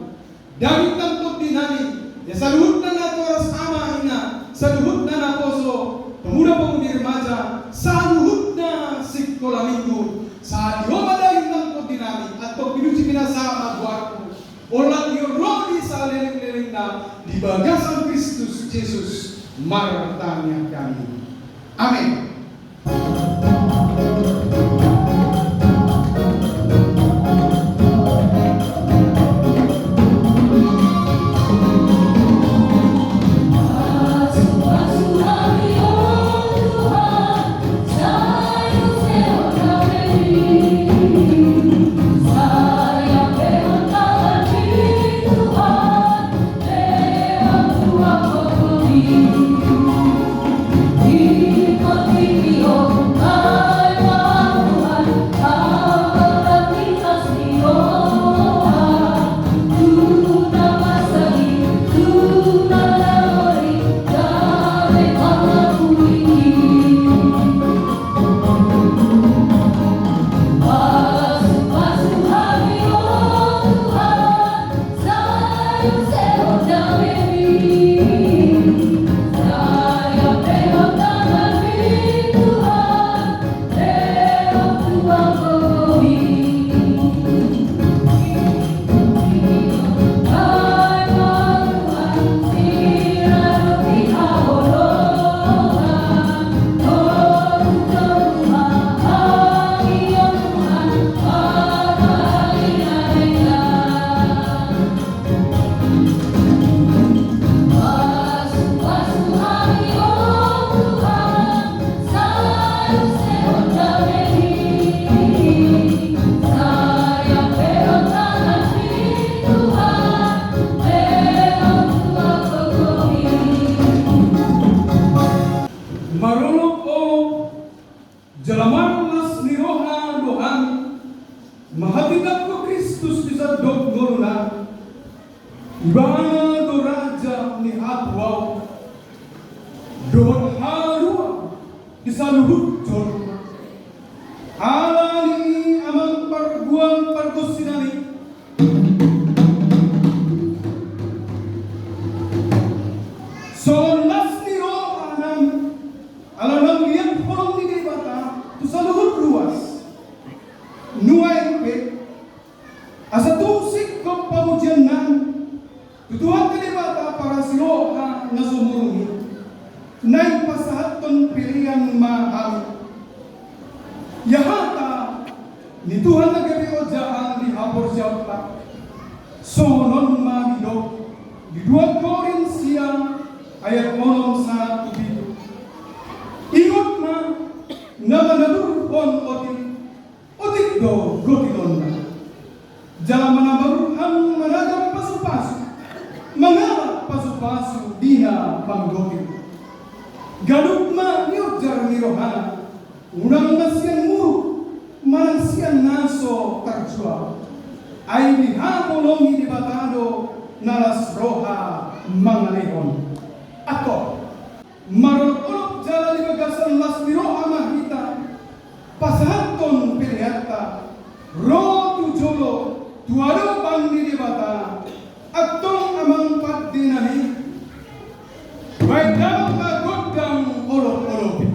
daging nang tondinami, ia saluhutna natoras, ama ina, saluhutna naposo, pemuda pemudi remaja, saluhutna sikola minggu, sahat di ho ma daging nang tondinami, antong pinuji pinasahat ma goarmu, olat ni on ro di salelenglelengna, di bagasan Kristus Jesus martangiang hami. Amin. Kristus di sandok ngoluna, Ibana do raja ni hatuaon dohot haluaon di saluhut jolma. Alani i amang pargual pargonsi nami, songon las ni roha nami ala naung liat holong ni Debata tu saluhut ruas. Nuaeng pe, asa tung singkop pamujian nami tu Tuhanta Debata parasi roha na sumurung i, naeng pasahathon pelean ma hami. Ia hata ni Tuhan na gabe ojahan di haporseaonta, songon on ma didok di dua Korint sia ayat onom sahat tu pitu. Ingot ma, na manalurhon otik, otik do gotilonna. Jala na maruham managam pasupasu, mangalap pasupasu di na manggotil. Ganup ma niojar ni rohana, unang ma sian muruk manang sian na so tarjual. Ai dihaholongi Debata do na las roha mangalehon. Antong, marolopolop jala di bagasan las ni roha ma hita pasahathon peleanta ro tu jolo, tu adopan ni Debata. Antong amang pande nami, baen damang ma gondang olopolop i.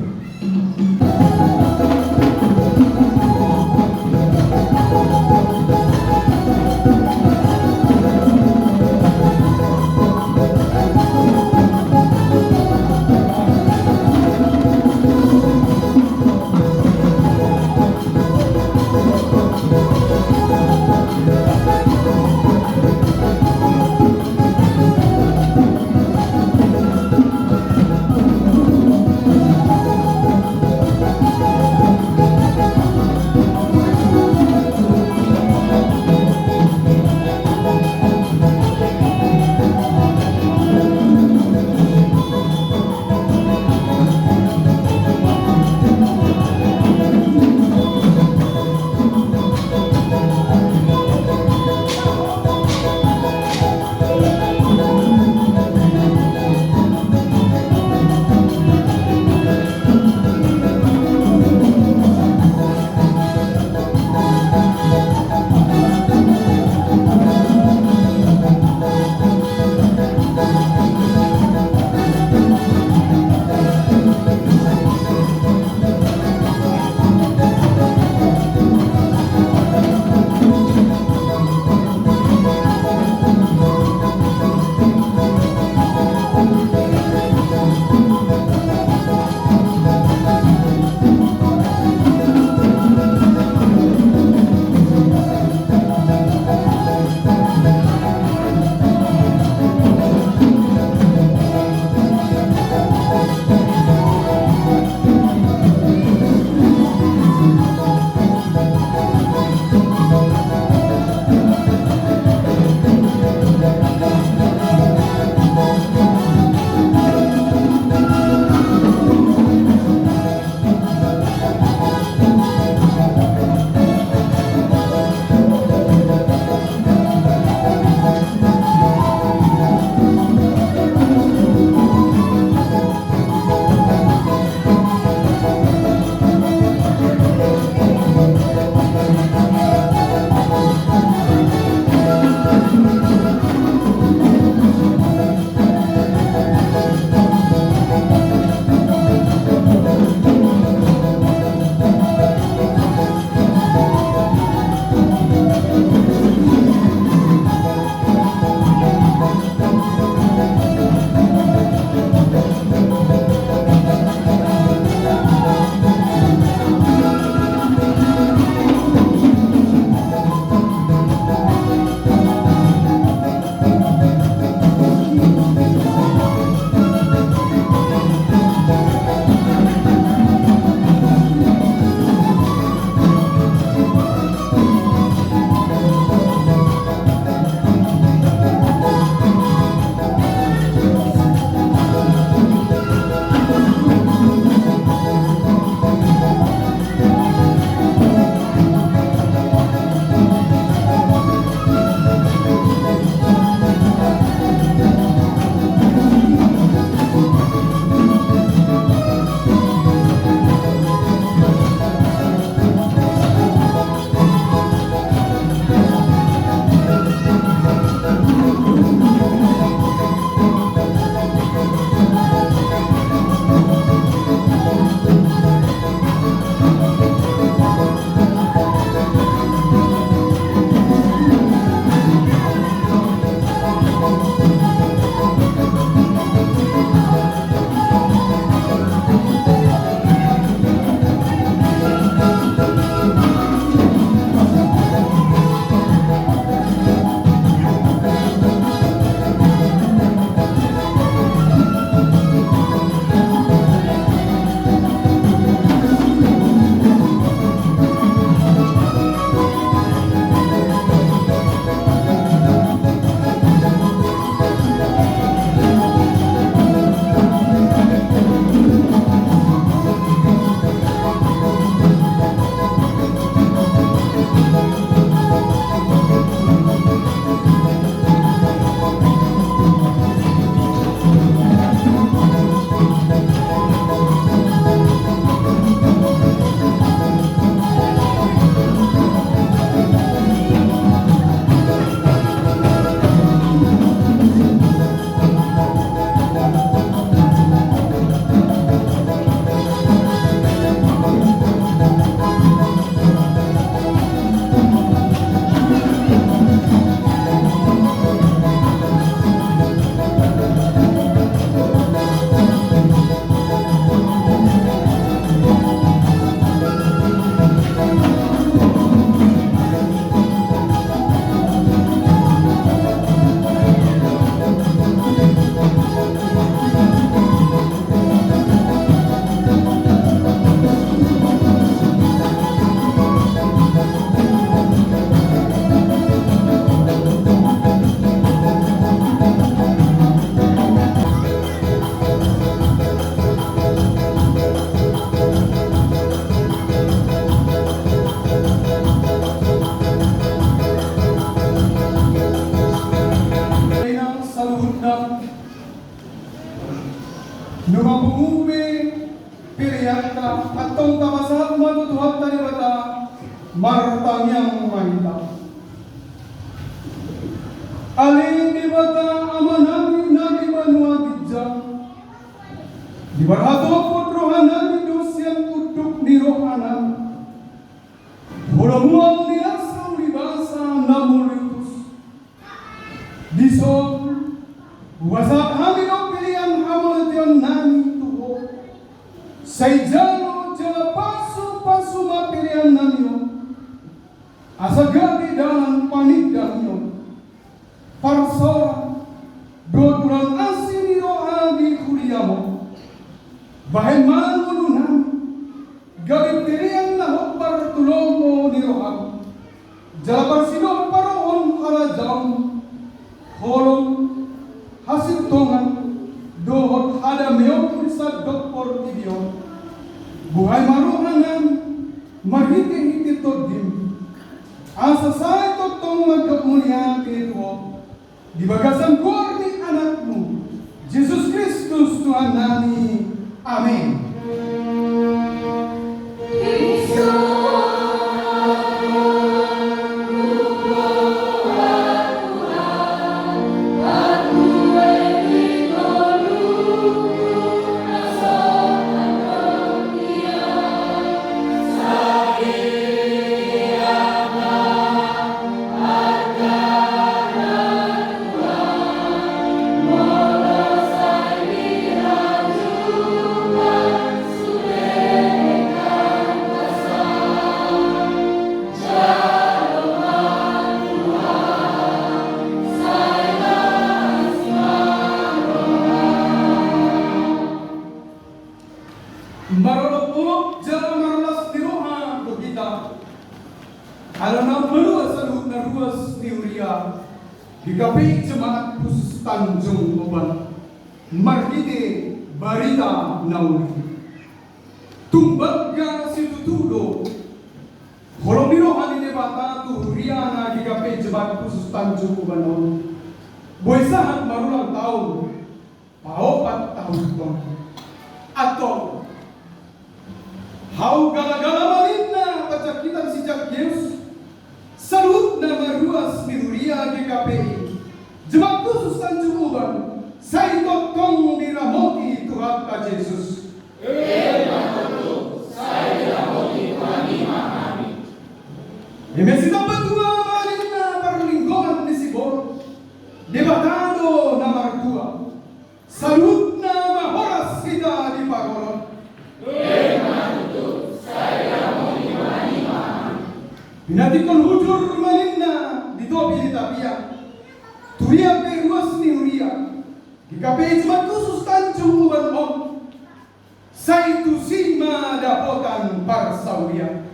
Nunga pungu be peleanta, antong tapasahat ma tu Tuhanta Debata. Martangiang ma hita. Ale Debata Amanami na di banua ginjang, diparhatopot rohanami do sian unduk ni rohanami holomuan ni las ni basa na mauliutus. Dison hupasahat hami do pelean hamuliateonnami tu Ho. Sai jalo jala pasupasu ma peleannami on, asa gabe dalan panindangmi on, parsaoran dohot ulaon asi ni roha di huriam on. Bahen ma ngolunami gabe pelean na hombar tu lomo ni roham, jala parsidohot parohon harajaon, holong, hasintongan dohot hadameon di sandok portibi on. Buhai ma rohanami marhitehite Tondim, asa sai tongtong mandok mauliate tu Ho di bagasan goar ni Anakmu Jesus Kristus Tuhannami. Amen. Marolopolop jala marlas ni roha do hita ala naung malua saluhutna ruas ni huria GKPI Jemaat Khusus Tanjung Uban marhite barita na uli. Tung bangga situtu do holong ni roha ni Debata tu huriana GKPI Jemaat Khusus Tanjung Uban on. Boi sahat marulang taon, paopat taon tong. Antong, hau galagala ma ninna panjangkitan si Zakkeus, saluhutna ma ruas ni huria GKPI Jemaat Khusus Tanjung Uban sai tongtong diramoti Tuhanta Jesus. Emma tutu, sai diramoti Tuhan i ma hami. Eme sitambatua ma ninna parlinggoman ni siborok, Debata do na martua. Saluhutna ma horas hita diparorot. Emma tutu, sai diramoti Tuhan i ma hami. Pinantikhon hujur ma ninna di topi ni tapian. Turia pe ruas ni huria GKPI Jemaat Khusus Tanjung Uban on, sai tusi ma dapotan parsaulian.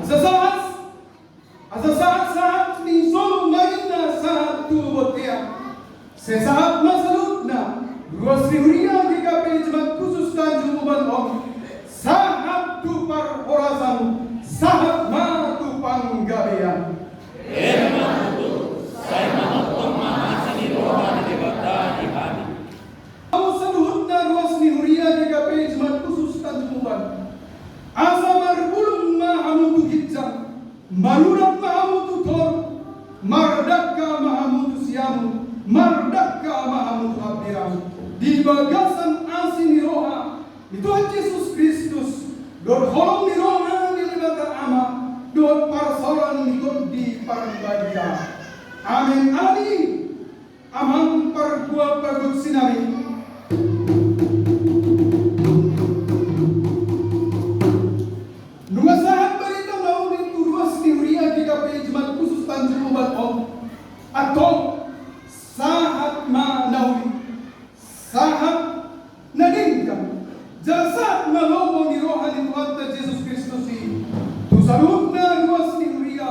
Asa sahat, asa sahat, sahat ni solu ma ninna sahat tu bontean. Sai sahat ma saluhutna ruas ni huria GKPI Jemaat Khusus Tanjung Uban on, sahat tu parhorasan, sahat ma tu panggabean. Emma tutu, sai manongtong ma asi ni roha ni Debata di hami. Hamu saluhutna ruas ni huria GKPI Jemaat Khusus Tanjung Uban, asa marbulung ma hamu tu ginjang, marurat ma hamu tu toru, mardangka ma hamu tu siamun, mardangka ma hamu tu hambirang, di bagasan asi ni roha ni Tuhan Jesus Kristus, dohot holong ni roha ni Debata Ama, dohot parsaoran ni Tondi Parbadia. Amen. Amen. Amang pargual pargonsinami, nunga sahat barita na uli tu ruas ni huria GKPI Jemaat Khusus Tanjung Uban on, antong sahat ma na uli, sahat na denggan, jala sahat ma lomo ni roha ni Tuhanta Jesus Kristus i tu saluhutna ruas ni huria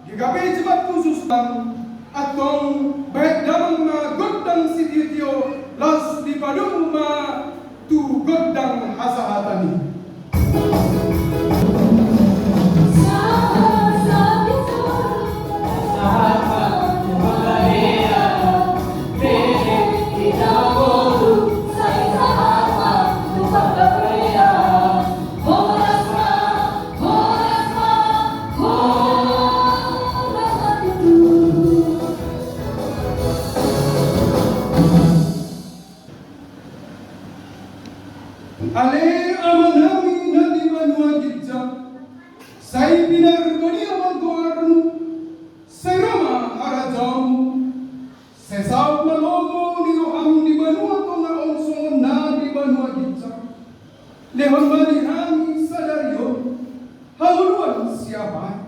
GKPI Jemaat Khusus Tanjung. Antong bahen damang ma gondang sitiotio, laos dipadomu ma tu gondang hasahatan i. Sahat ma tu hagabean, bere Marbadia ma goarmu, sai ro ma harajaonmu, sai saut ma lomo ni roham di banua tonga on songon na di banua ginjang. Lehon ma di hami sadari on hangoluan siapari.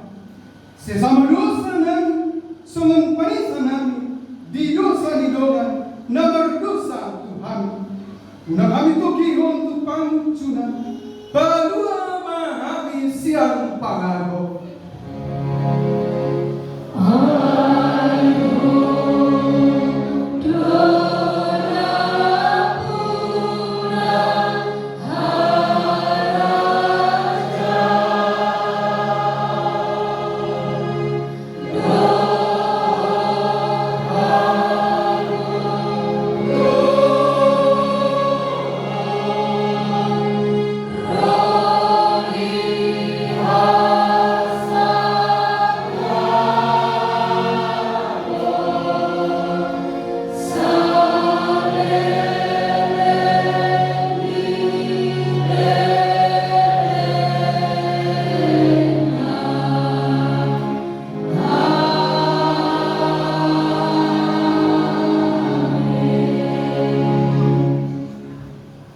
Sesa ma dosa nami songon panesa nami di dosa ni dongan na mardosa tu hami. Unang hami togihon tu pangunjunan, palua ma hami sian pangago.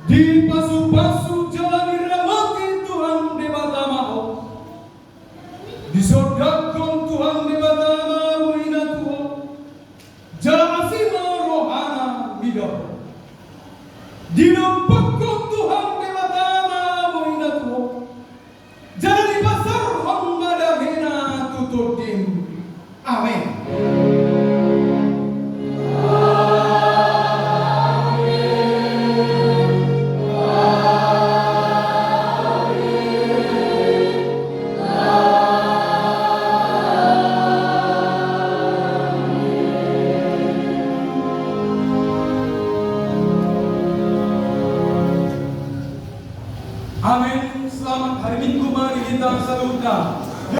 Dipasupasu jala diramoti Tuhan Debata ma ho. Disondangkon Tuhan Debata ma bohina tu ho, jala asi ma rohana mida ho. Didompakkon Tuhan Debata ma bohina tu ho, jala dipasaorhon ma damena tu tondim. Amen. Amen. Selamat hari Minggu ma di hita saluhutna.